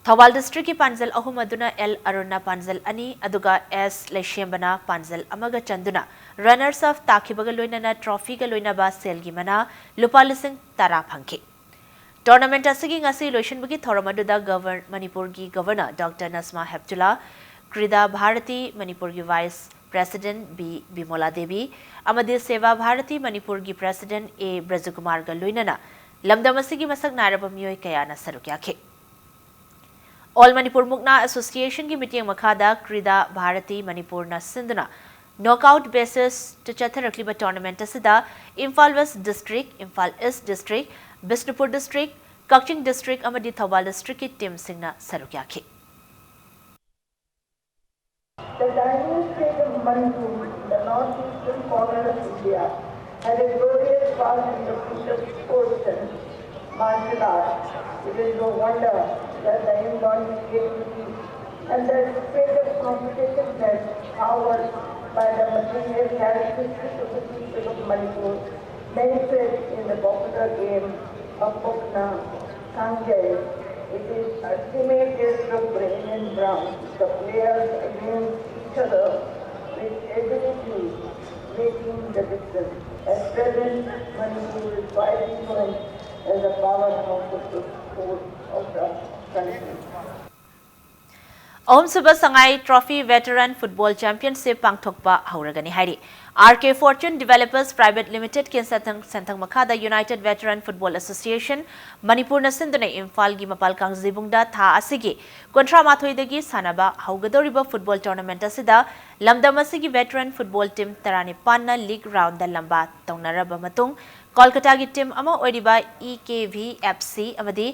ꯊꯧꯕꯥꯜ Districtꯀꯤ ꯄꯥꯟꯖꯜ ꯑꯍꯨꯝ ꯑꯗꯨꯅ L ꯑꯔꯨꯟꯅ ꯄꯥꯟꯖꯜ ꯑꯅꯤ, ꯑꯗꯨꯒ S ꯂꯩꯁꯦꯝꯕꯅ ꯄꯥꯟꯖꯜ ꯑꯃꯒ ꯆꯟꯗꯨꯅ runners up ꯇꯥꯈꯤꯕꯒ ꯂꯣꯏꯅꯅ trophyꯒ ꯂꯣꯏꯅꯕ ꯁꯦꯜꯒꯤ ꯃꯅꯥ ꯂꯨꯄꯥ ꯂꯤꯁꯤꯡ ꯇꯔꯥ ꯐꯪꯈꯤ꯫ Tournament ꯑꯁꯤꯒꯤ ꯉꯁꯤ ꯂꯣꯏꯁꯤꯟꯕꯒꯤ ꯊꯧꯔꯝ ꯑꯗꯨꯗ Govern-, ꯃꯅꯤꯄꯨꯔꯒꯤ Governor Doctor ꯅꯁꯃꯥ ꯍꯦꯞꯇꯨꯂꯥ, ꯀ꯭ꯔꯤꯗꯥ ꯚꯥꯔꯇꯤ ꯃꯅꯤꯄꯨꯔꯒꯤ Vice President ꯕꯤ ꯕꯤꯃꯣꯂꯥ ꯗꯦꯕꯤ ꯑꯃꯗꯤ ꯁꯦꯕꯥ ꯚꯥꯔꯇꯤ ꯃꯅꯤꯄꯨꯔꯒꯤ President ꯑꯦ ꯕ꯭ꯔꯖꯀꯨꯃꯥꯔꯒ ꯂꯣꯏꯅꯅ ꯂꯝꯗꯝ ꯑꯁꯤꯒꯤ ꯃꯁꯛ ꯅꯥꯏꯔꯕ ꯃꯤꯑꯣꯏ ꯀꯌꯥꯅ ꯁꯔꯨꯛ ꯌꯥꯈꯤ꯫ All Manipur ꯃꯨꯛꯅꯥ Associationꯒꯤ ꯃꯤꯠꯌꯦꯡ ꯃꯈꯥꯗ ꯀ꯭ꯔꯤꯗꯥ ꯚꯥꯔꯇꯤ ꯃꯅꯤꯄꯨꯔꯅ ꯁꯤꯟꯗꯨꯅ knockout basisꯇ ꯆꯠꯊꯔꯛꯂꯤꯕ tournament ꯑꯁꯤꯗ Imphal West District, Imphal East District, Bishnupur District, ꯀꯛꯆꯤꯡ District ꯑꯃꯗꯤ ꯊꯧꯕꯥꯜ Districtꯀꯤ teamꯁꯤꯡꯅ ꯁꯔꯨꯛ ꯌꯥꯈꯤ꯫ The dynasty of Manipur, the northeastern corner of India, had a glorious past in the field of sports and martial arts. It is no wonder that the inborn creativity and the spirit of competitiveness powered by the material characteristics of the people of Manipur manifest in the popular game of Mukna Kangay. It is ultimate test of brain and brawn, the players against each other, With ability making the difference. At present, Manipur is rising as a powerhouse of the sports of the country. ꯑꯍꯨꯝꯁꯨꯕ ꯁꯉꯥꯏ trophy ꯚꯦꯇꯔꯟ football championship ꯄꯥꯡꯊꯣꯛꯄ ꯍꯧꯔꯒꯅꯤ ꯍꯥꯏꯔꯤ꯫ R ꯀꯦ fortune ꯗꯤꯚꯦꯂꯄꯔꯁ private ꯂꯤꯃꯤꯇꯦꯗꯀꯤ ꯁꯦꯟꯊꯪ ꯁꯦꯟꯊꯪ ꯃꯈꯥꯗ United ꯚꯦꯇꯔꯟ football association ꯃꯅꯤꯄꯨꯔꯅ ꯁꯤꯟꯗꯨꯅ ꯏꯝꯐꯥꯜꯒꯤ ꯃꯄꯥꯜ ꯀꯥꯡꯖꯩꯕꯨꯡꯗ ꯊꯥ ꯑꯁꯤꯒꯤ ꯀꯨꯟꯊ꯭ꯔꯥ ꯃꯥꯊꯣꯏꯗꯒꯤ ꯁꯥꯟꯅꯕ ꯍꯧꯒꯗꯧꯔꯤꯕ ꯐꯨꯠꯕꯣꯜ ꯇꯣꯔꯅꯥꯃꯦꯟꯠ ꯑꯁꯤꯗ ꯂꯝꯗꯝ ꯑꯁꯤꯒꯤ ꯚꯦꯇꯔꯟ ꯐꯨꯠꯕꯣꯜ ꯇꯤꯝ ꯇꯔꯥꯅꯤꯄꯥꯟꯅ ꯂꯤꯒ ꯔꯥꯎꯟꯗ ꯂꯝꯕꯥ ꯇꯧꯅꯔꯕ ꯃꯇꯨꯡ, ꯀꯣꯜꯀꯇꯥꯒꯤ ꯇꯤꯝ ꯑꯃ ꯑꯣꯏꯔꯤꯕ ꯏ ꯀꯦ ꯚꯤ ꯑꯦꯐ ꯁꯤ ꯑꯃꯗꯤ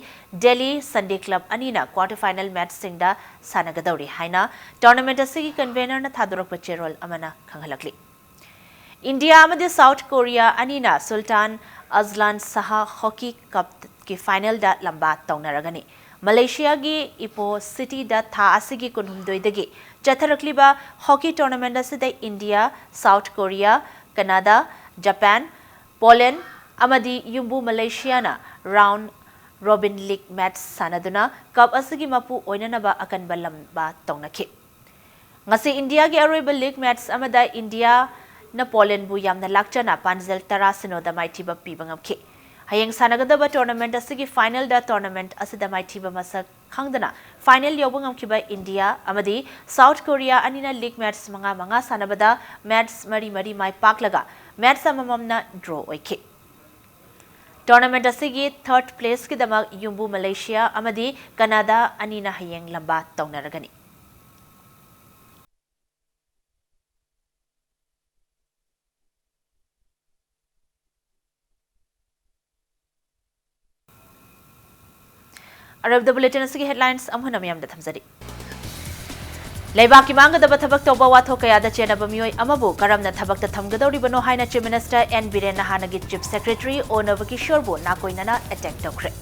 ꯗꯦꯜꯂꯤ ꯁꯟꯗꯦ ꯀ꯭ꯂꯕ ꯑꯅꯤꯅ ꯀ꯭ꯋꯥꯔꯇꯔ ꯐꯥꯏꯅꯦꯜ ꯃꯦꯆꯁꯤꯡꯗ ꯁꯥꯟꯅꯒꯗꯧꯔꯤ ꯍꯥꯏꯅ ꯇꯣꯔꯅꯥꯃꯦꯟꯠ ꯑꯁꯤꯒꯤ ꯀꯟꯚꯦꯅꯔꯅ ꯊꯥꯗꯣꯔꯛꯄ ꯆꯦꯔꯣꯜ ꯑꯃꯅ ꯈꯪꯍꯜꯂꯛꯂꯤ꯫ ꯏꯟꯗꯤꯌꯥ ꯑꯃꯗꯤ ꯁꯥꯎꯊ ꯀꯣꯔꯤꯌꯥ ꯑꯅꯤꯅ ꯁꯨꯜꯇꯥꯟ ꯑꯖꯂꯥꯟ ꯁꯥꯍ ꯍꯣꯀꯤ ꯀꯞꯀꯤ ꯐꯥꯏꯅꯦꯜꯗ ꯂꯝꯕꯥ ꯇꯧꯅꯔꯒꯅꯤ꯫ ꯃꯂꯦꯁꯤꯌꯥꯒꯤ ꯏꯄꯣ ꯁꯤꯇꯤꯗ ꯊꯥ ꯑꯁꯤꯒꯤ ꯀꯨꯟꯍꯨꯝꯗꯣꯏꯗꯒꯤ ꯆꯠꯊꯔꯛꯂꯤꯕ ꯍꯣꯀꯤ ꯇꯣꯔꯅꯥꯃꯦꯟꯠ ꯑꯁꯤꯗ ꯏꯟꯗꯤꯌꯥ, ꯁꯥꯎꯊ ꯀꯣꯔꯤꯌꯥ, ꯀꯅꯥꯗꯥ, ꯖꯄꯥꯟ, ꯄꯣꯂꯦꯟ ꯑꯃꯗꯤ ꯌꯨꯝꯕꯨ ꯃꯂꯦꯁꯤꯌꯥꯅ ꯔꯥꯎꯟ ꯔꯣꯕꯤꯟ ꯂꯤꯒ ꯃꯦꯆ ꯁꯥꯟꯅꯗꯨꯅ ꯀꯞ ꯑꯁꯤꯒꯤ ꯃꯄꯨ ꯑꯣꯏꯅꯅꯕ ꯑꯀꯟꯕ ꯂꯝꯕꯥ ꯇꯧꯅꯈꯤ꯫ ꯉꯁꯤ ꯏꯟꯗꯤꯌꯥꯒꯤ ꯑꯔꯣꯏꯕ ꯂꯤꯒ ꯃꯦꯆ ꯑꯃꯗ ꯏꯟꯗꯤꯌꯥꯅ ꯄꯣꯂꯦꯟꯕꯨ ꯌꯥꯝꯅ ꯂꯥꯛꯆꯅ ꯄꯥꯟꯖꯜ ꯇꯔꯥ ꯁꯤꯅꯣꯗ ꯃꯥꯏꯊꯤꯕ ꯄꯤꯕ ꯉꯝꯈꯤ꯫ ꯍꯌꯦꯡ ꯁꯥꯟꯅꯒꯗꯕ ꯇꯣꯔꯅꯥꯃꯦꯟꯠ ꯑꯁꯤꯒꯤ ꯐꯥꯏꯅꯦꯜꯗ ꯇꯣꯔꯅꯥꯃꯦꯟꯠ ꯑꯁꯤꯗ ꯃꯥꯏꯊꯤꯕ ꯃꯁꯛ ꯈꯪꯗꯅ ꯐꯥꯏꯅꯦꯜ ꯌꯧꯕ ꯉꯝꯈꯤꯕ ꯏꯟꯗꯤꯌꯥ ꯑꯃꯗꯤ ꯁꯥꯎꯊ ꯀꯣꯔꯤꯌꯥ ꯑꯅꯤꯅ ꯂꯤꯒ ꯃꯦꯆ ꯃꯉꯥ ꯃꯉꯥ ꯁꯥꯟꯅꯕꯗ ꯃꯦꯆ ꯃꯔꯤ ꯃꯔꯤ ꯃꯥꯏ ꯄꯥꯛꯂꯒ ꯃꯦꯆ ꯑꯃꯃꯝꯅ ꯗ꯭ꯔꯣ ꯑꯣꯏꯈꯤ꯫ ꯇꯣꯔꯅꯥꯃꯦꯟꯠ ꯑꯁꯤꯒꯤ ꯊꯥꯔꯗ ꯄ꯭ꯂꯦꯁꯀꯤꯗꯃꯛ ꯌꯨꯝꯕꯨ ꯃꯂꯦꯁꯤꯌꯥ ꯑꯃꯗꯤ ꯀꯅꯥꯗꯥ ꯑꯅꯤꯅ ꯍꯌꯦꯡ ꯂꯝꯕꯥ ꯇꯧꯅꯔꯒꯅꯤ꯫ ꯑꯔꯣꯏꯕꯗ ꯕꯨꯂꯦꯇꯤꯟ ꯑꯁꯤꯒꯤ ꯍꯦꯗꯂꯥꯏꯟꯁ ꯑꯃꯨꯛ ꯍꯟꯅ ꯃꯤꯌꯥꯝꯗ ꯊꯝꯖꯔꯤ꯫ ꯂꯩꯕꯥꯛꯀꯤ ꯃꯥꯡꯒꯗꯕ ꯊꯕꯛ ꯇꯧꯕ ꯋꯥꯊꯣꯛ ꯀꯌꯥꯗ ꯆꯦꯟꯅꯕ ꯃꯤꯑꯣꯏ ꯑꯃꯕꯨ ꯀꯔꯝꯅ ꯊꯕꯛꯇ ꯊꯝꯒꯗꯧꯔꯤꯕꯅꯣ ꯍꯥꯏꯅ ꯆꯤꯐ ꯃꯤꯅꯤꯁꯇꯔ ꯑꯦꯟ ꯕꯤꯔꯦꯟꯅ ꯍꯥꯟꯅꯒꯤ ꯆꯤꯐ ꯁꯦꯀ꯭ꯔꯦꯇꯔꯤ ꯑꯣ ꯅꯕꯀꯤꯁꯣꯔꯕꯨ ꯅꯥꯀꯣꯏꯅꯅ ꯑꯦꯇꯦꯛ ꯇꯧꯈ꯭ꯔꯦ꯫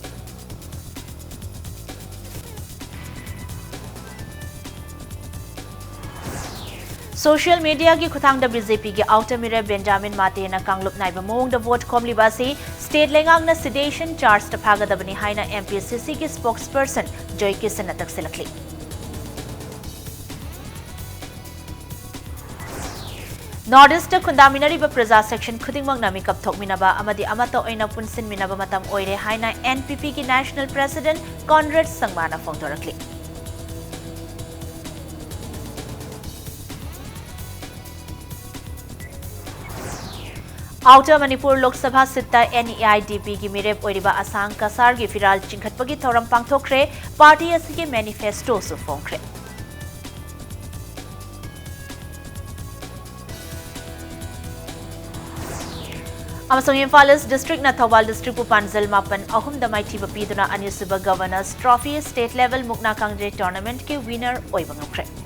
ꯁꯣꯁꯤꯌꯦꯜ ꯃꯤꯗꯤꯌꯥꯒꯤ ꯈꯨꯠꯊꯥꯡꯗ ꯕꯤ ꯖꯦ ꯄꯤꯒꯤ ꯑꯥꯎꯇꯔ ꯃꯤꯔꯦꯞ ꯕꯦꯟꯖꯥꯃꯤꯟ ꯃꯥꯇꯦꯅ ꯀꯥꯡꯂꯨꯞ ꯅꯥꯏꯕ ꯃꯑꯣꯡꯗ ꯚꯣꯠ ꯈꯣꯝꯂꯤꯕ ꯑꯁꯤ ꯁ꯭ꯇꯦꯠ ꯂꯩꯉꯥꯛꯅ ꯁꯤꯗꯦꯁꯟ ꯆꯥꯔꯖꯇ ꯐꯥꯒꯗꯕꯅꯤ ꯍꯥꯏꯅ ꯑꯦꯝ ꯄꯤ ꯁꯤ ꯁꯤꯒꯤ ꯁ꯭ꯄꯣꯛꯁꯄꯔꯁꯟ ꯖꯣꯏ ꯀꯤꯁꯟꯅ ꯇꯛꯁꯤꯜꯂꯛꯂꯤ꯫ North East ꯈꯨꯟꯗꯥꯃꯤꯟꯅꯔꯤꯕ ꯄ꯭ꯔꯖꯥ section ꯈꯨꯗꯤꯡꯃꯛꯅ ꯃꯤꯀꯞ ꯊꯣꯛꯃꯤꯟꯅꯕ ꯑꯃꯗꯤ ꯑꯃꯠꯇ ꯑꯣꯏꯅ ꯄꯨꯟꯁꯤꯟꯃꯤꯟꯅꯕ ꯃꯇꯝ ꯑꯣꯏꯔꯦ ꯍꯥꯏꯅ N P P ꯒꯤ National President Conrad Sangma ꯅ ꯐꯣꯡꯗꯣꯔꯛꯂꯤ꯫ Outer Manipur Lok Sabha seat ꯇ N E I D P ꯒꯤ ꯃꯤꯔꯦꯞ ꯑꯣꯏꯔꯤꯕ ꯑꯁꯥꯡ ꯀꯁꯥꯔꯒꯤ ꯐꯤꯔꯥꯜ ꯆꯤꯡꯈꯠꯄꯒꯤ ꯊꯧꯔꯝ ꯄꯥꯡꯊꯣꯛꯈ꯭ꯔꯦ꯫ Party ꯑꯁꯤꯒꯤ manifesto ꯁꯨ ꯐꯣꯡꯈ꯭ꯔꯦ꯫ ꯑꯃꯁꯨꯡ ꯏꯝꯐꯥꯜ East district ꯅ ꯊꯧꯕꯥꯜ district ꯄꯨ ꯄꯥꯟꯖꯜ ꯃꯥꯄꯟ ꯑꯍꯨꯝꯗ ꯃꯥꯏꯊꯤꯕ ꯄꯤꯗꯨꯅ ꯑꯅꯤꯁꯨꯕ Governor's Trophy State Level ꯃꯨꯛꯅꯥ ꯀꯥꯡꯖꯩ tournament ꯀꯤ winner ꯑꯣꯏꯕ ꯉꯝꯈ꯭ꯔꯦ꯫